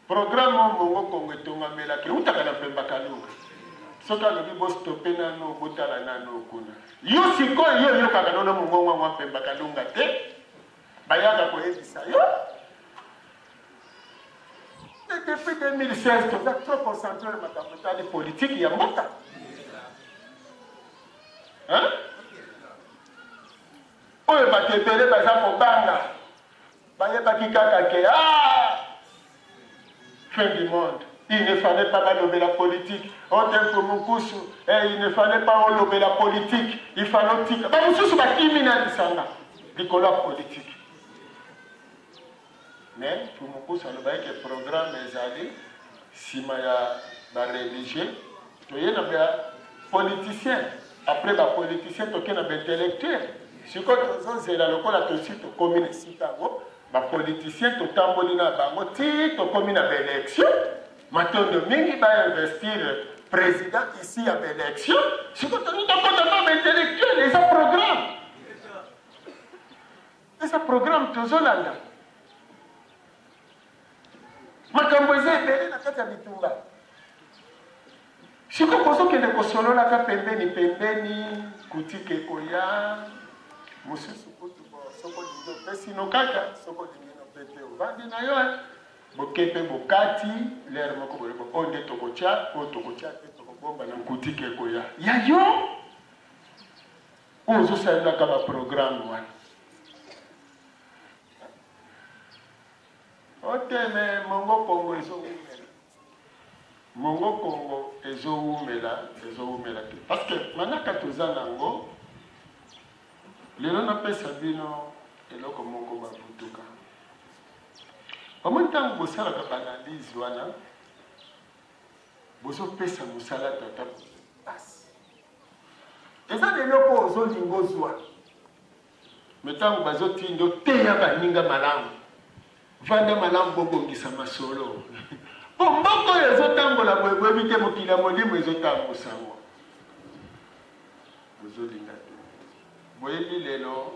Programme oyo Mongo Kongo etongamelaka eutaka na Mpemba Kalunga. Soki alobi bo stopper nanu botala nanu kuna. Yo sikoyo yo oyokaka nono mongongo yango ya Mpemba Kalunga te? Bayaka koyebisa yo. Mais depuis 2016 toza trop concentré na makambo etali politique ya mboka. Hein? Oyo bato ebele baza kobanga Bayebaki kaka ke ah! Fin du monde. Il ne fallait pas balobela politique. Ote Mfumu Nkusu, eh, il ne fallait pas olobela politique. Il fallait otika. Ba mosusu bakimi na lisanga likolo ya politique. Mais Mfumu Nkusu alobaki ke programme ezali sima ya ba religieux toye na ba politicien après ba politicien toke na ba intellectuel sikoyo tozozela lokola tosi tokomi na esika yango ba politicien totamboli na bango ti tokomi na ba élection matondo mingi ba investir président ici ya ba élection sikoyo tolingi tokota na ba intellectuel eza programme eza programme tozolanda Makambo eza ebele na kati ya bitumba. Sikoyo bozokende kosololaka pembeni pembeni, kutike ekoya mosusu kutu bo soki olingi opesi no kaka, soki olingi no pe te ovandi na yo eh. Boke pe bokati lere moko boye bo oyo nde tokotya, oyo tokotya te tokobomba na nkutike ekoya ya yo oyo ozosalelaka ba programme wana. Ote me mongo kongo ezo wumela. Mongo kongo ezo wumela, ezo wumela te. Parce que manaka toza nango lelo napesa bino eloko moko bavutuka. Omoni ntango bosalaka baanalyse wana bozopesa mosala tata pasi. Eza na eloko ozolinga ozwa Mais tango bazo tinda yo teya baninga malamu, vanda malamu bobongisa masolo. Po mboka oyo ezo tambola boye boyebi te mokili ya molimo ezo tambusa yango. Bozo linga te. Boyebi lelo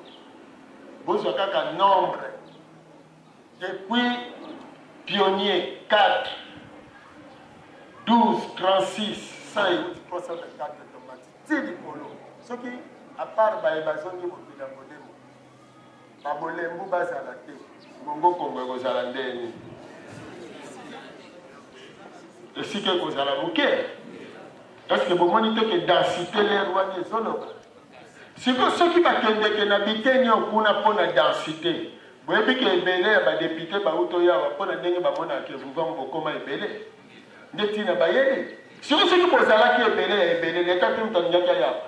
bozwa kaka nombre depuis pionnier 4 12 36 100 euti 324 tomati ti likolo soki A part baye bazongi mokili ya molimo, ba bolembu bazala te. Bongo Congo ekozala ndenge nini? Esika ekozala moke. Est-ce que bomoni te ke densite lere wana ezoloba? Sikoyo soki bakendeke na biteni oyo kuna mpo na densite, boyebi ke ebele ya badepute bauti oyo awa mpo na ndenge bamonaka ke vuvangu bokoma ebele nde ntina bayeli. Sikoyo soki bozalaki ebele ya ebele, leta te moto alingaki aya awa.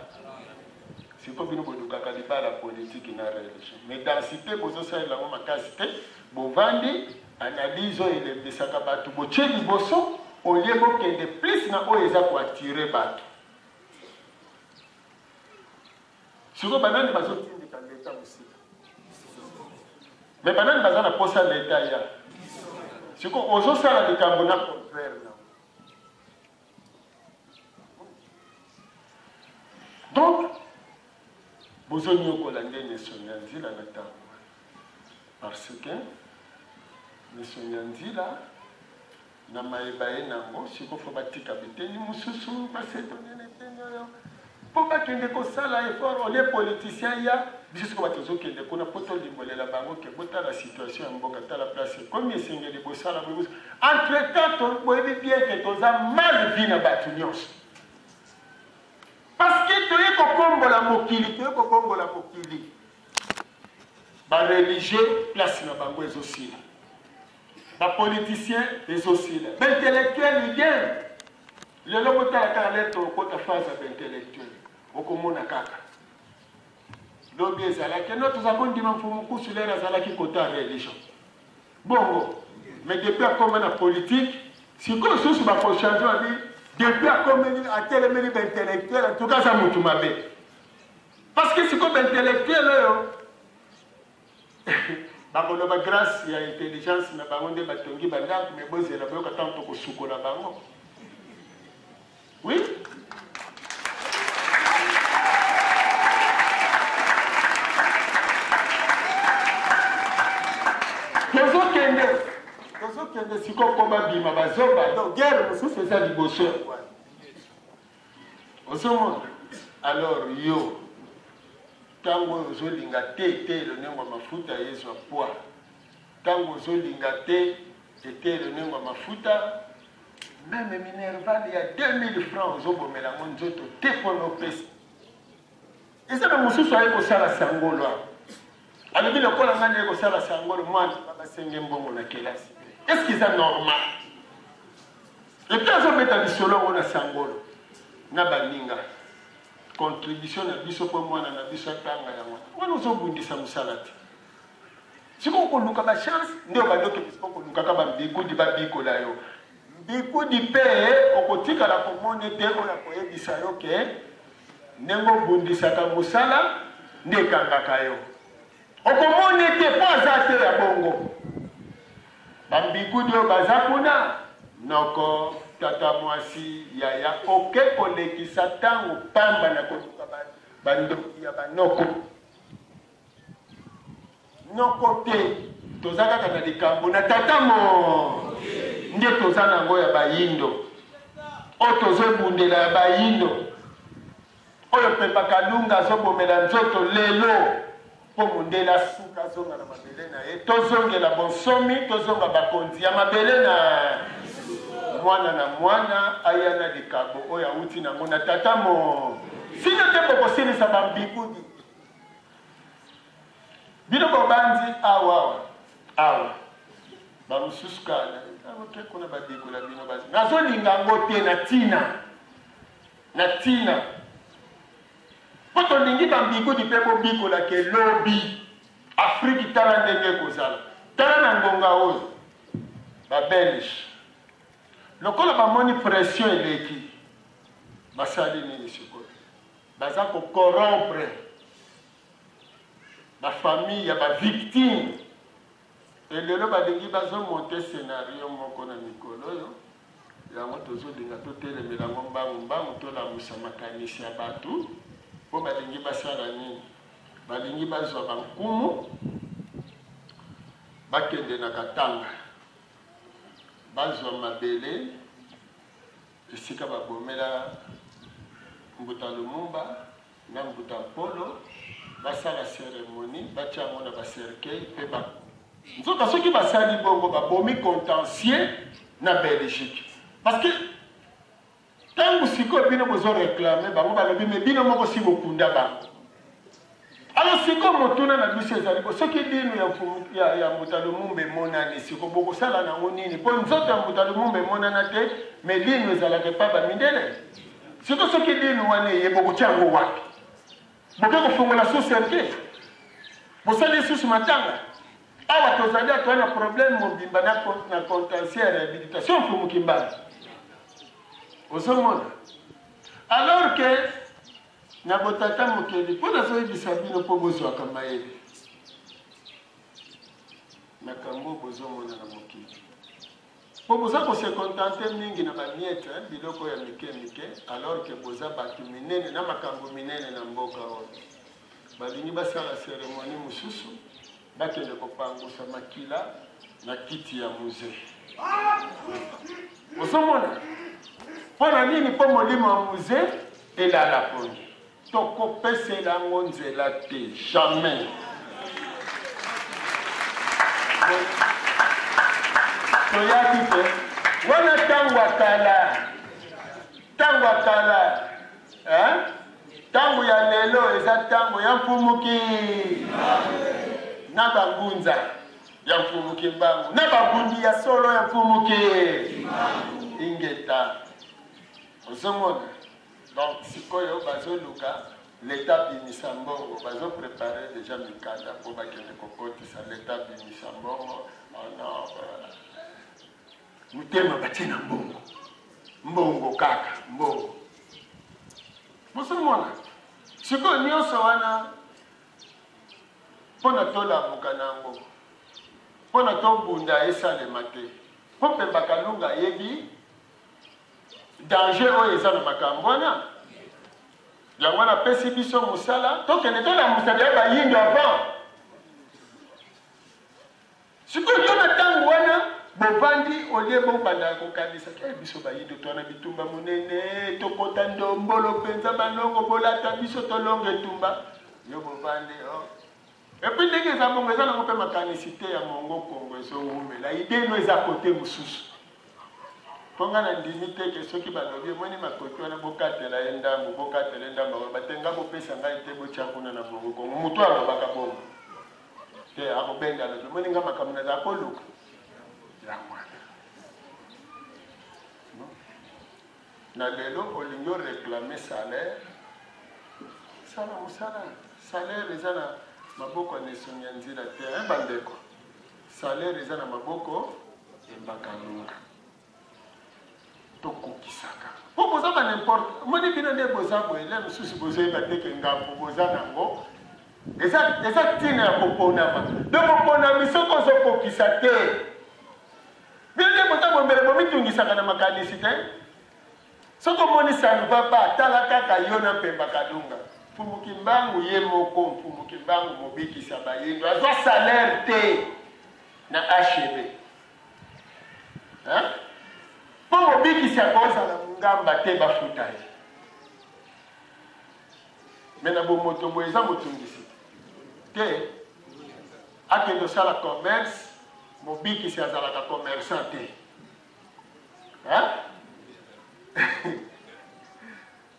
Sikoyo bino bolukaka libala politique na religion, mais densite bozosalela yango makasi te. Bovandi analyse oyo elembisaka bato botie liboso au lieu bokende plus na oyo eza ko attirer bato. Sikoyo banani bazotindika leta mosika? Mais banani baza na posa leta ya? Sikoyo ozosala likambo na contraire na Donc, bozonyokola nde Nesonga Nzila na ntango wana parce que Nesonga Nzila na mayeba ye nango siko fo batika biteni mosusu basetone na eteni oyo. Mpo bakende kosala effort au lieu politicien ya biso sikoyo bato tozokende kuna mpo tolimbolela bango ke botala situation ya mboka, tala place ekomi, esengeli bosala boye. Entre temps boyebi bien ke toza mal vu na bato nyonso parce que toye kokombola mokili, toye kobongola mokili. Ba religieux place na bango ezosila, ba politiciens ezosila, ba intellectuels idem. Lelo botala kaka lere tokokota phase ya ba intellectuel, okomona kaka lobi ezalaki no toza kondima Mfumu Kusu lere azalaki kota religion bongo, mais depuis akoma na politique sikoyo susu bakochange babi depuis akomeli atelemeli ba intellectuel, en tout cas aza mutu mabe parce que sikoyo ba intellectuel oyo bakoloba grâce ya intelligence na bango nde batongi bandako, me bozela boyoka ntango tokosukola bango. Oui, tozokende tozokende sikoyo mpo babima bazoba, donc guerre mosusu eza liboso ya wana ozomona. Alors yo Tango oyo ozolinga te eteyelo niongo ya mafuta ezwa poids, tango ozolinga te eteyelo niongo ya mafuta, meme minerval ya 2000 francs ozobomela yango nzoto te pona opesa. Eza na mosusu aye kosala sangolo awa, alobi lokola ngai naye kosala sangolo, mwana basenge mbongo na kelasi te. Est-ce que eza normal? Et puis azobeta lisolo yango na sangolo na baninga. Contribution na biso po mwana na biso atanga yango wana. Wana ozo bundisa musala te. Sikoyo okoluka ba chance nde obandi okende sikoyo kolukaka ba mbikudi babikola yo. Mbikudi pe okotikala komona te oyo akoyebisa yo ke ndenge obundisaka musala nde ekangaka yo. Okomona te po aza te ya bongo. Ba mbikudi oyo baza kuna, noko, tata mwasi, yaya, oke kolekisa tango pamba na koluka ba ndoki ya ba noko. Noko te, toza kaka na likambo na tata mo nde toza nango ya bayindo oyo tozobundela ya bayindo. Oyo Pemba Kalunga azobomela nzoto lelo mpo mundele asuka azonga na mabele na ye, tozongela bonsomi, tozonga bakonzi ya mabele na mwana na mwana aya na likabo oyo awuti nango na tata mo sino te bokosilisa bambikudi bino bobanzi awa awa bamosusu kaka oke kuna babikola bino nazolinga yango te na ntina Na tina. Po tolingi ba mbikudi pe bobikola ke lobi Afrique tala ndenge ekozala. Tala na ngonga oyo ba belge lokola bamoni pression eleki basali nini sikoyo? Baza ko corrompre ba famille ya ba victimes. Et lelo balingi bazo monter scenario moko na mikolo oyo, yango tozolinga totelemela yango mbangu mbangu, tolamusa makanisi ya batu, po balingi basala nini? Balingi bazwa ba nkumu bakende na Katanga bazwa mabele esika babomela Mbuta Lumumba na Mbuta Mpolo, basala ceremonie, batia yango na ba cercueil pe ba nzoka soki basali bongo babomi contentieux na Belgique parce que tango sikoyo bino bozo reclamer bango balobi mais bino moko si bokunda bango. Alors sikoyo motuna na biso ezali bo soki linu ya mfumu ya, ya Mbuta Lumumba emonani sikoyo bokosala nango nini? Po nzoto ya Mbuta Lumumba emonana te mais linu ezalaka epa ba mindele. Sikoyo soki linu wana eye bokotia yango wapi? Boke kofongola sous cercueil? Bosali lisusu matanga? Awa tozali awa toza na problème mobimba na, na contentieux ya rehabilitation Mfumu Kimbangu. Ozomona? Alors que na botata mokeli mpo nazoyebisa bino mpo bozwaka mayele makambo bozomona na mokili mpo boza ko se contenter mingi na ba miettes, biloko ya mike mike, alors que boza batu minene na makambo minene na mboka oyo. Balingi basala ceremonie mosusu, bakende kopangusa makila na kiti ya Mzee. Ozomona? Mpo na nini? Mpo molimo ya Mzee elala pongi. Tokopesela yango nzela te, jamais. Toyaki te wana ntango ya kala, ntango ya kala, hein? Ntango ya lelo eza ntango ya mfumuki na bangunza ya mfumu Kimbangu na babundi ya solo ya mfumu ki ingeta. Ozomona? Donc sikoyo bazoluka l'etat bimisa mbongo, bazo preparer dejà mikanda po bakende kokotisa l'etat bimisa mbongo. Oh non, motema batie na mbongo, mbongo kaka mbongo. Bozomona sikoyo nyonso wana mpo na tolamuka na yango, mpo na tobunda esalema te, mpo Pemba Kalunga ayebi danger oyo eza na makambo wana. Yango wana apesi biso mosala tokende tolamusa deya bayindo avant. Sikoyo yo na ntango wana bovandi olie bobanda kokanisa ke biso bayindo toa na bitumba monene, tokota ndombolo mpenza, balongo bolata biso tolonga etumba. Yo bovandi oh. Epuis ndenge eza bongo eza nango mpe makanisi te ya mongo Kongo ezowumela ide no eza kote mosusu. Mpo nga na ndimi te ke soki balobi omoni makoki wana bokatela ye ndambo, bokatela ye ndambo, akoloba te nga bopesa ngai te botya kuna na bongo Kongo. Moto alobaka bongo te, akobenda alobi omoni nga makambo nazala koluka yango wana. Na lelo olingi o reclamer salaire, sala mosala. Salaire eza na maboko ya Nesongi ya Nzila te hein bandeko. Salaire eza na maboko ya Mbakalunga. Tokokisaka. Po boza ba n'importe. Omoni bino nde boza boye, le mosusu bozoyeba te ke ngambo boza nango eza eza ntina ya koponama. Donc oponami soki ozokokisa te. Bino nde boza bombele bomitungisaka na makanisi te. Soki omoni ça ne va pas, tala kaka yo na Mpemba Kalunga. Mfumu Kimbangu ye moko, Mfumu Kimbangu mobikisi ya bayindo azwa salaire te na HB. Hein? Mpo mobikisi akozala mungamba te bafuta ye. Mais na bomoto boye eza motungisi te. Akende osala commerce, mobikisi azalaka commerçant te. Hein?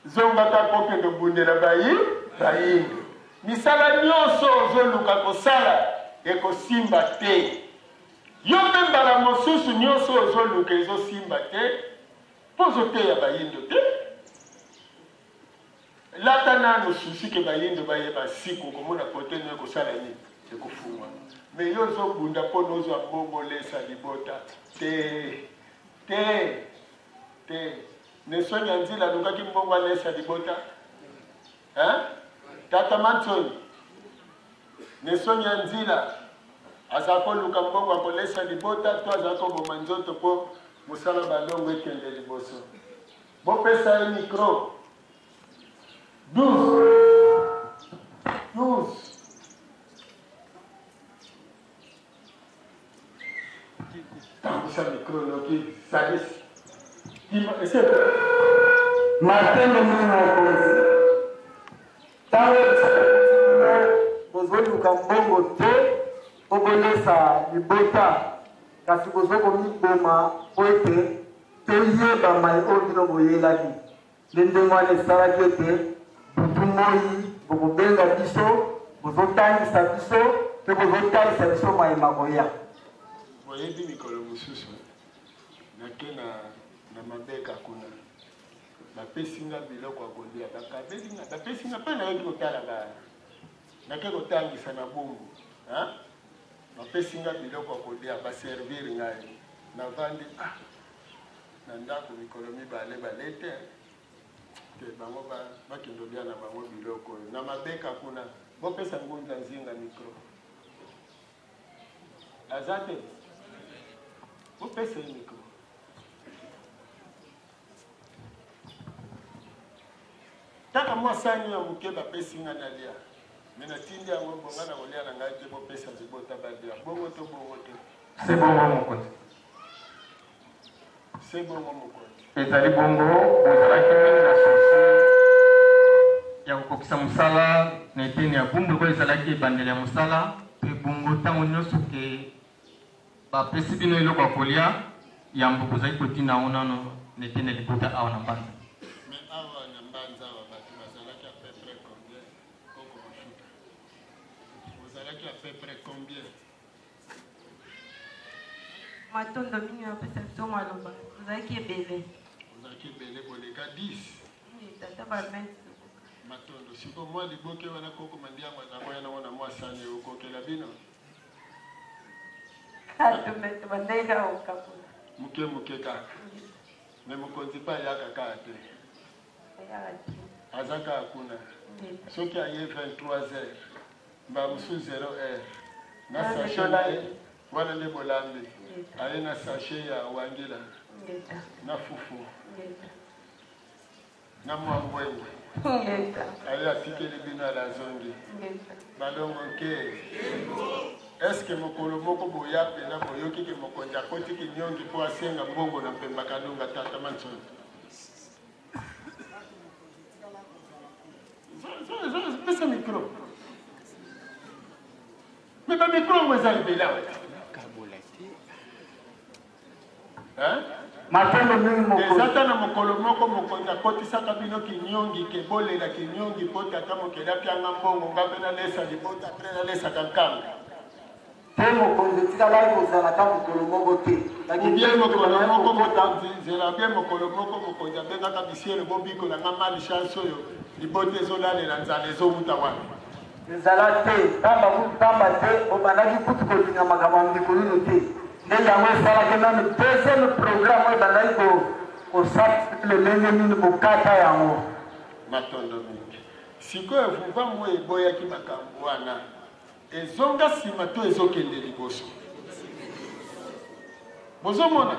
Zonga kaka okende obundela bayi bayindo. Misala nyonso ozoluka kosala ekosimba te. Yo mpe mbala mosusu nyonso ozoluka ezosimba te mpo ozoteya bayindo te. Lata nanu souci ke bayindo bayeba siku okomona kote no ekosala nini ekofungwama mais yo ozo bunda pona ozwa mbongo olesa libota te te te Nesoni ya nzila alukaki mbongo alesa libota hein tata Mansoni Nesoni ya nzila aza koluka mbongo akolesa libota to aza koboma nzoto po mosala balongo ekende liboso Bopesa ye micro. 12. 12. Tambwisa micro noki salisi. Kima ese. Matondo mingi mokonzi. Ntango bozoluka mbongo te mpo bolesa libota, kasi bozo komiboma mpo ete Toyeba mai oyo bino boyelaki. Nde ndenge wana esalaki ete butu moi bokobenga biso, bozotangisa biso mpe bozotalisa biso mai makoya. Boyebi mikolo mosusu nake na, na mabeka kuna bapesi nga biloko ya kolia, bakabeli nga, bapesi nga mpe nayaki kotala ba nake kotangisa na Bumbu, hein? Bapesi nga biloko ya kolia, ba servir ngai. Navandi ah na ndako mikolo mibale bale te te bango bakende olia na bango biloko oyo na mabeka kuna. Bopesa Ngunza Nzinga micro. Aza te? Bopesa ye micro. Kaka mwa sani ya moke bapesi nga nalia. Mais natindi yango mpo nga nakolia na ngai te, bopesa libota balia. Bongo to bongo te? Se bongo mokonzi. Se bongo mokonzi. Ezali bongo, bozalaki mingi na souci. Ya kokokisa mosala na eteni ya Bumbu lokola ezalaki ebandeli ya mosala, mpe bongo ntango nyonso ke bapesi bino eloko ya kolia, yambo bozali kotinda yango nano na eteni ya libota awa na Mbanza. Mais awa na Mbanza awa batu bazalaki à peu près combien? Koko Mafuta, bozalaki à peu près combien? Matondo mingi na kopesa biso maloba. Tozalaki ebele. Bozalaki ebele koleka 10? Oui, tata ba 20 tokoka. Matondo. Sikoyo mwa liboke wana koko Mandiango aza koya nango na mwa sani ekokokela bino? Tobandaki kaka kokabola. Moke moke kaka. Mais mokonzi mpe ayaka kaka te. Ayaka te. Aza kaka kuna. Soki aye 23 heures, mbala mosusu 0 heure na sachet na ye wana nde bolambi. Aye na sachet ya wangila na fufu na mwa mbwenge. Aye atikeli bino ala azongi. Balongo nke. Est-ce que mokolo moko boya pena boyoki ke mokonzi akoti kinyongi po asenga mbongo na Mpemba Kalunga tata Mansoni? Pesa micro. Mais ba micro yango eza ebele awa. Hein? Matondo mingi mokonzi. Eza ata na mokolo moko mokonzi akotisaka bino kinyongi ke bolela kinyongi po tata mokeli apianga mbongo nga pe nalesa libota apres nalesaka nkanga. Te mokonzi etikalaki kozala ata mokolo moko te. Ou bien mokolo moko mokonzi zela bien mokolo moko mokonzi abengaka bisiele bobikola nga mal chance oyo libota ezolalela nzala ezowuta wapi? Ezala te pamba kutu pamba te obandaki kutu kolinga makambo ya mbikululu te nde yango esalaki nanu deuxième programme oyo ebandaki kosala lolenge nini bokata yango. Matondo mingi. Sikoyo vuvamu oyo eboyaki makambo wana ezonga sima to ezokende liboso? Bozomona?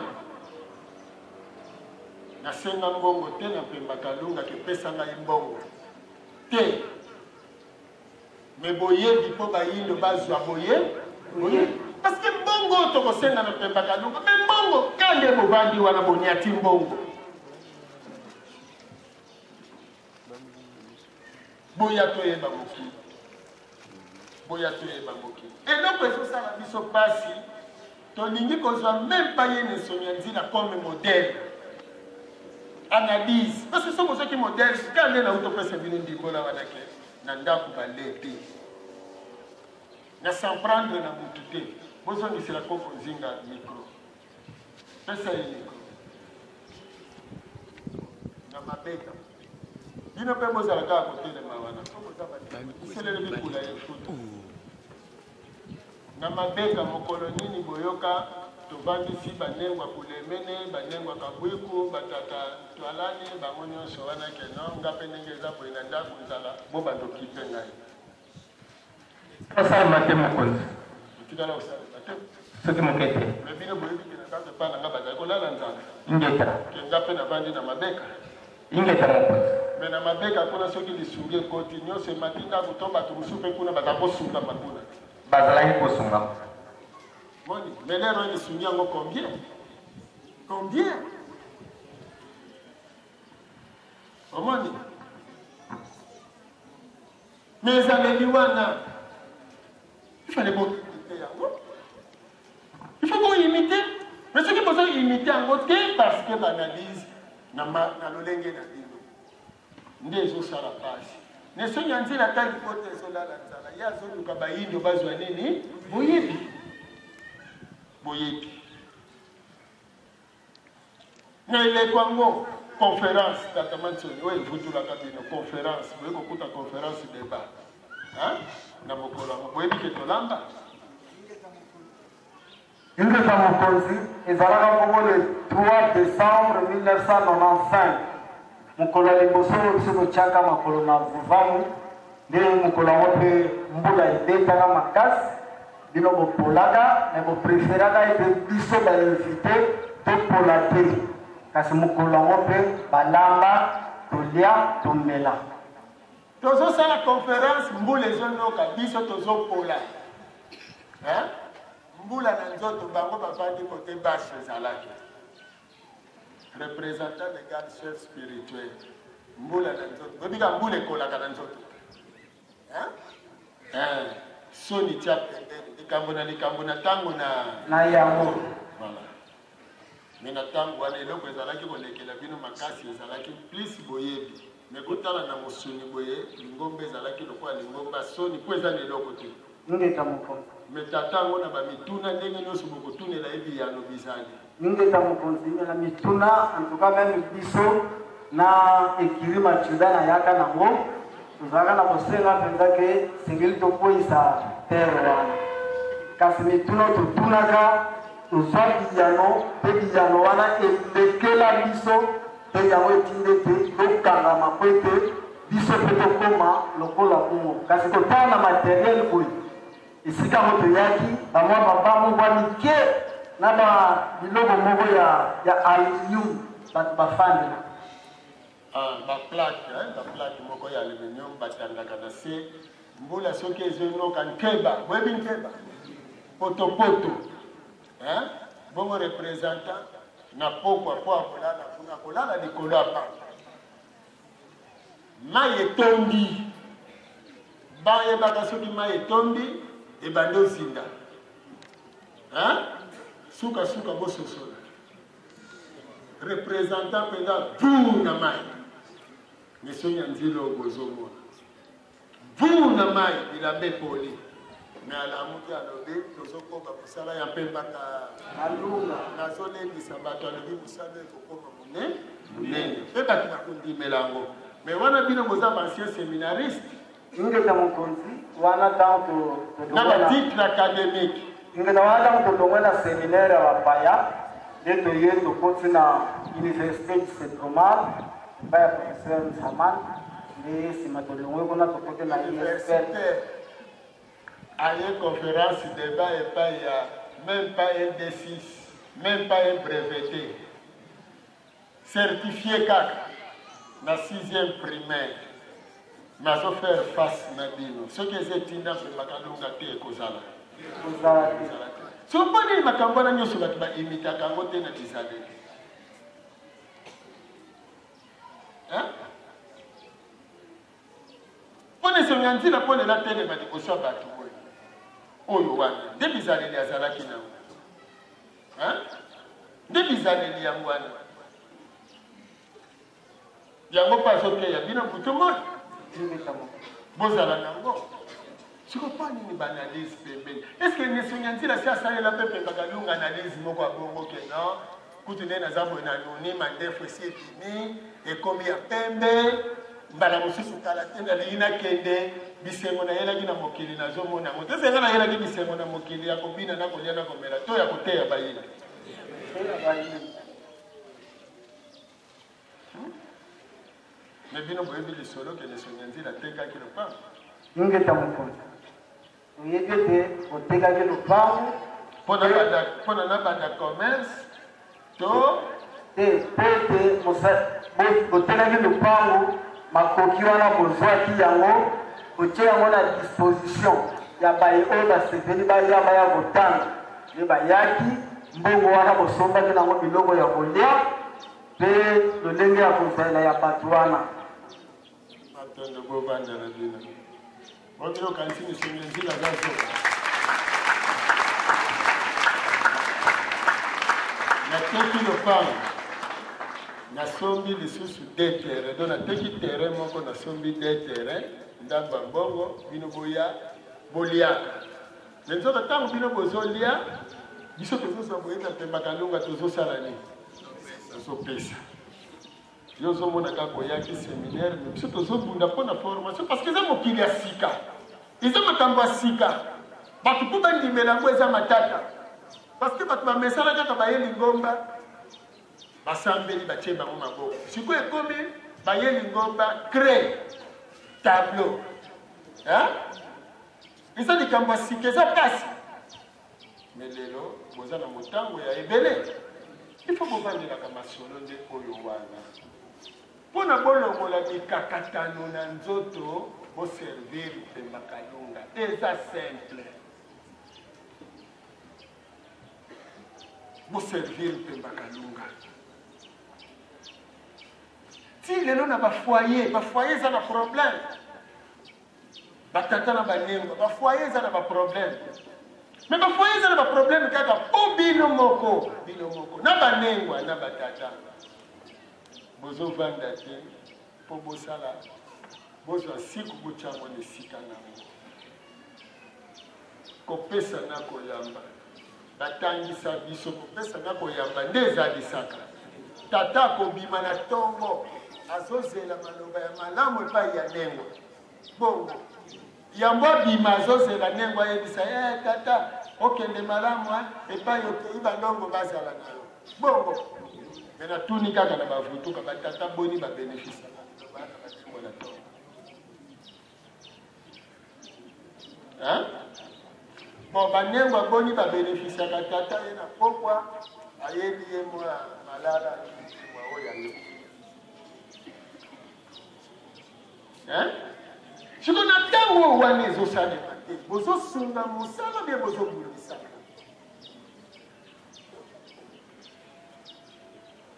Nasenga mbongo te na Mpemba Kalunga ke pesa ngai mbongo te. Mais boyebi po bayindo bazwa boye boye parce que mbongo oyo tokosenga na Mpemba Kalunga mais mbongo ka nde bovandi wana boniati mbongo boya toyeba mokili boya toyeba mokili eloko ezosala biso mpasi tolingi kozwa meme pas ye na nzila comme modèle analyse parce que soki ozwaki modèle ka nde nauti opesa bino ndimbola wana ke na ndako bale te na s'en prendre na mutu te bozongisela koko nzinga micro pesa ye micro na mabeka bino mpe bozala kaka kotelema wana biselele bikula ye futa Na mabeka mokolo nini boyoka tovandisi ba nengwa kulemene, ba nengwa kabwiku, ba tata twalani bango nionso wana ke non nga pe ndenge eza boye na ndaku nzala bo banda okipe ngai. Osalema te mokonzi. Etikala kosalema te. Soki moke te. Mais bino boyebi ke na ndako epa na nga bazali kolala nzala. Ingeta. Ke nga pe navandi na mabeka. Ingeta mokonzi. Mais na mabeka kuna soki lisungi ekoti nionso emati ndako to bato mosusu pe kuna baza kosungama kuna. Bazalaki kosungama. Moni, mais lero oyo lisungi yango combien? Combien? Omoni? Mais ezaleli wana il fallait bo imiter yango. Il faut bo imiter. Mais soki bozo imiter yango te parce que b'analyse na, na lolenge na bino nde ezosala pasi. Nesongi ya nzela ata libota ezolala nzala, ye azoluka bayindo bazwa nini? Boyebi, boyebi. Na eleko yango conference tata Mansoni oyo evutulaka bino conference boye kokuta conference debat hein? Na mokolo yango boyebi ke tolamba Ingeta mokonzi ezalaka bongo le 3 decembre 1995 mokolo ya liboso oyo biso totyaka makolo na Vuvamu nde mokolo yango mpe mbula ebetaka makasi Bino bopolaka mais bo preferaka ete biso ba invite topola te kasi mokolo yango mpe balamba tolia tomela. Tozosala conference mbula ezonoka biso tozopola hein? Mbula na nzoto bango bavandi kote bashe ezalaki representant legal chef spirituel. Mbula na nzoto. Boyebi kaka mbula ekolaka na nzoto te. Hein? Eh, soni tia pembeni. Likambo na likambo na tango na na yango. Voilà. Mais na tango wana eloko ezalaki kolekela bino makasi ezalaki plus boyebi. Mais kotala na mosuni boye lingomba ezalaki lokola lingomba soni po eza na eloko te. Ingeta mokonzi. Mais tata yango na ba mituna ndenge nionso bokotunela ye biyano bizali. Ingeta mokonzi na mituna en tout cas meme biso na ecurie Matilda na yaka nango tozalaka na kosenga mpenza ke sengeli tokweyisa terre wana kasi mituna totunaka tozwa biyano mpe biyano wana elekela biso Mpe yango etindi ete tokangama mpo ete biso mpe tokoma lokola bongo. Kasi kotala na materiel boye, esika yango toyaki, bamwa baba moko ya mike na ba biloko moko ya, ya aluminium bato bafandela. Ah, ba plaque, hein, ba plaque moko ya aluminium batandaka na se mbula soki ezonoka nkeba, boyebi nkeba potopoto Hein? Bongo representant na pokwa po akolala kuna akolala likolo ya banc. Mai etondi. Bayebaka soki mai etondi ebandi ozinda. Hein? Suka suka bososola. Representant mpenza buu na mai. Mesoni ya nzilo bozomona. Vuu na mayi bilamba epoli mais alamuki alobi tozokoba mosala ya mpemba ka Kalunga. Nazolendisa bato alobi mosala ekokoma monene monene mpe bato bakondimela yango mais wana bino boza ba ancien seminariste. Ingeta mokonzi wana ntango na ba titre académique. Ingeta wana ntango tolongwe na seminaire ya bapaya nde toye tokoti na université du Cetromar epai ya professeur Nsaman. Nde sima tolongwe kuna tokoti na Universitaire aye conférence débat epai ya même pas un D6, même pas un breveté, certifié kaka na 6e primaire, nazo faire face na bino soki eza etinda mpe makalunga te ekozala kozala te. So mpo nini makambo wana nyonso bato baimitaka yango te na bizaleli? Hein? Mpo na esongi ya ntina mpo lela telema liboso ya bato oyo oyo wana nde bizaleli azalaki nango. Hein? Nde bizaleli yango wana. Yango mpe azoteya bino butu moi. Bozala nango. Siko mpo nini ba analyse pembeni? Est ce que Nesongi ya nzila si asalela mpe Pemba Kalunga analyse moko ya bongo ke non kutu nde naza boye na nuni mandefu esi ebimi ekomi ya pembe mbala mosusu kala te nalingi nakende bisengo nayelaki na mokili nazomona yango te senga nayelaki bisengo na mokili ya kobina na kolia na komela to ya koteya bayini. Mais bino boyebi lisolo ke Nesongi Nzila atekaki lopango? Ingeta mokonzi. Toyebi ete otekaki lopango. Pona nabanda commerce to te mpo ete botekaki lopango, makoki wana bozwaki yango, botie yango na disposition ya baye oyo basepeli baya baya kotanga, nde bayaki, mbongo wana bosombaki nango biloko ya kolia mpe lolenge ya kozalela ya bato wana. Matondo bovanda na bino. Bobino okanisi misongi nzila aza zoba. Nateki lopango nasombi lisusu de terrain donc nateki terrain moko nasombi de terrain ndambo ya mbongo bino boya boliaka me nzoka ntango bino bozolia biso tozozwa boye na mpemba kalunga tozosala nini tozopesa Yo ozomona kaka oyaki seminaire, mais biso tozobunda mpo na formation parce que eza mokili ya sika, eza makambo ya sika, bato mpo bandimela yango eza matata parce que bato bamesana kaka baye lingomba basambeli batie bango maboko, sikoyo ekomi baye lingomba craie tableau, hein? Eza likambo ya sika, eza pasi. Mais lelo boza na motango ya ebele. Il faut bovandelaka masolo nde oyo wana. Mpo na bolongola mikakatano na nzoto, bo servir Mpemba Kalunga. Eza simple. Bo servir Mpemba Kalunga. Ti Ti lelo na ba foyer, ba foyer eza na problème. Ba tata na ba nengwa, ba foyer eza na ba problème. Mais ba foyer eza na ba problème kaka po bino moko, bino moko na ba nengwa na ba tata. Bozovanda te po bosala bozwa siku botya yango na esika na yango. Kopesa na koyamba. Batangisa biso kopesa na koyamba nde ezalisaka. Tata akobima na tongo azozela maloba ya malamu epai ya Nengo. Bongo yambo abima azozela Nengo ayebisa ye eh, tata okende malamu eh, epai okei balongo bazala na yo. Bongo me natuni kaka na bavutuka batata boni babenefisaka maloba na banengo na tongo. Hein? Bon, banengwa boni ba beneficiaka tata ye na pokwa ayebi ye mwa malala mwa oyo ya yo. Hein? Siko na ntango oyo wana ezosalema te, bozosunga mosala bie bozobundisaka.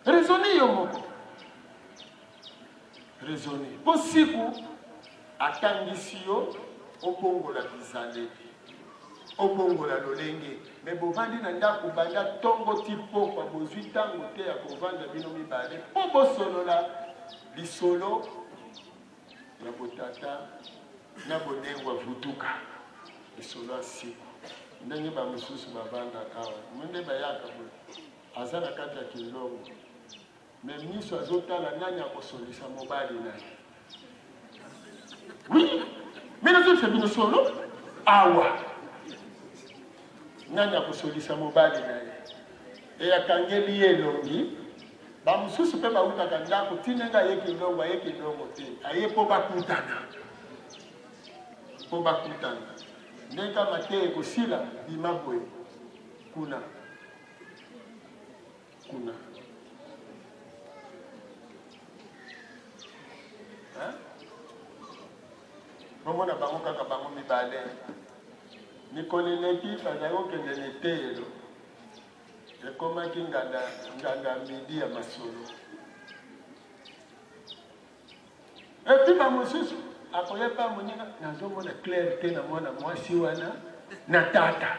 Raisonne yo moko. Raisonne. Mpo siku atangisi yo obongola bizaleli, obongola lolenge, me bovandi na ndako banda ntongo ti pokwa, bozwi ntango te ya kovanda bino mibale mpo bosolola lisolo ya botata na bonengwa vutuka lisolo ya siku ndenge bamosusu bavandaka awa nde bayaka boye aza na kati ya kinlongo Mais miso azotala nani akosolisa mobali na ye. Oui, mais nazolisa bino solo awa nani akosolisa mobali na ye e akangeli ye elongi. Bamosusu mpe bautaka ndako ti ndenge aye kinlongo, aye kinlongo te, aye mpo bakutana, mpo bakutana ndenge kama te ekosila bima boye kuna kuna hein? Bomona bango kaka bango mibale. Mikolo eleki bazali kokende na eteyelo, ekomaki nganda nganda midi ya masolo. Epuis bamosusu akoya epa moninga, nazomona claire te na mwana mwasi wana na tata.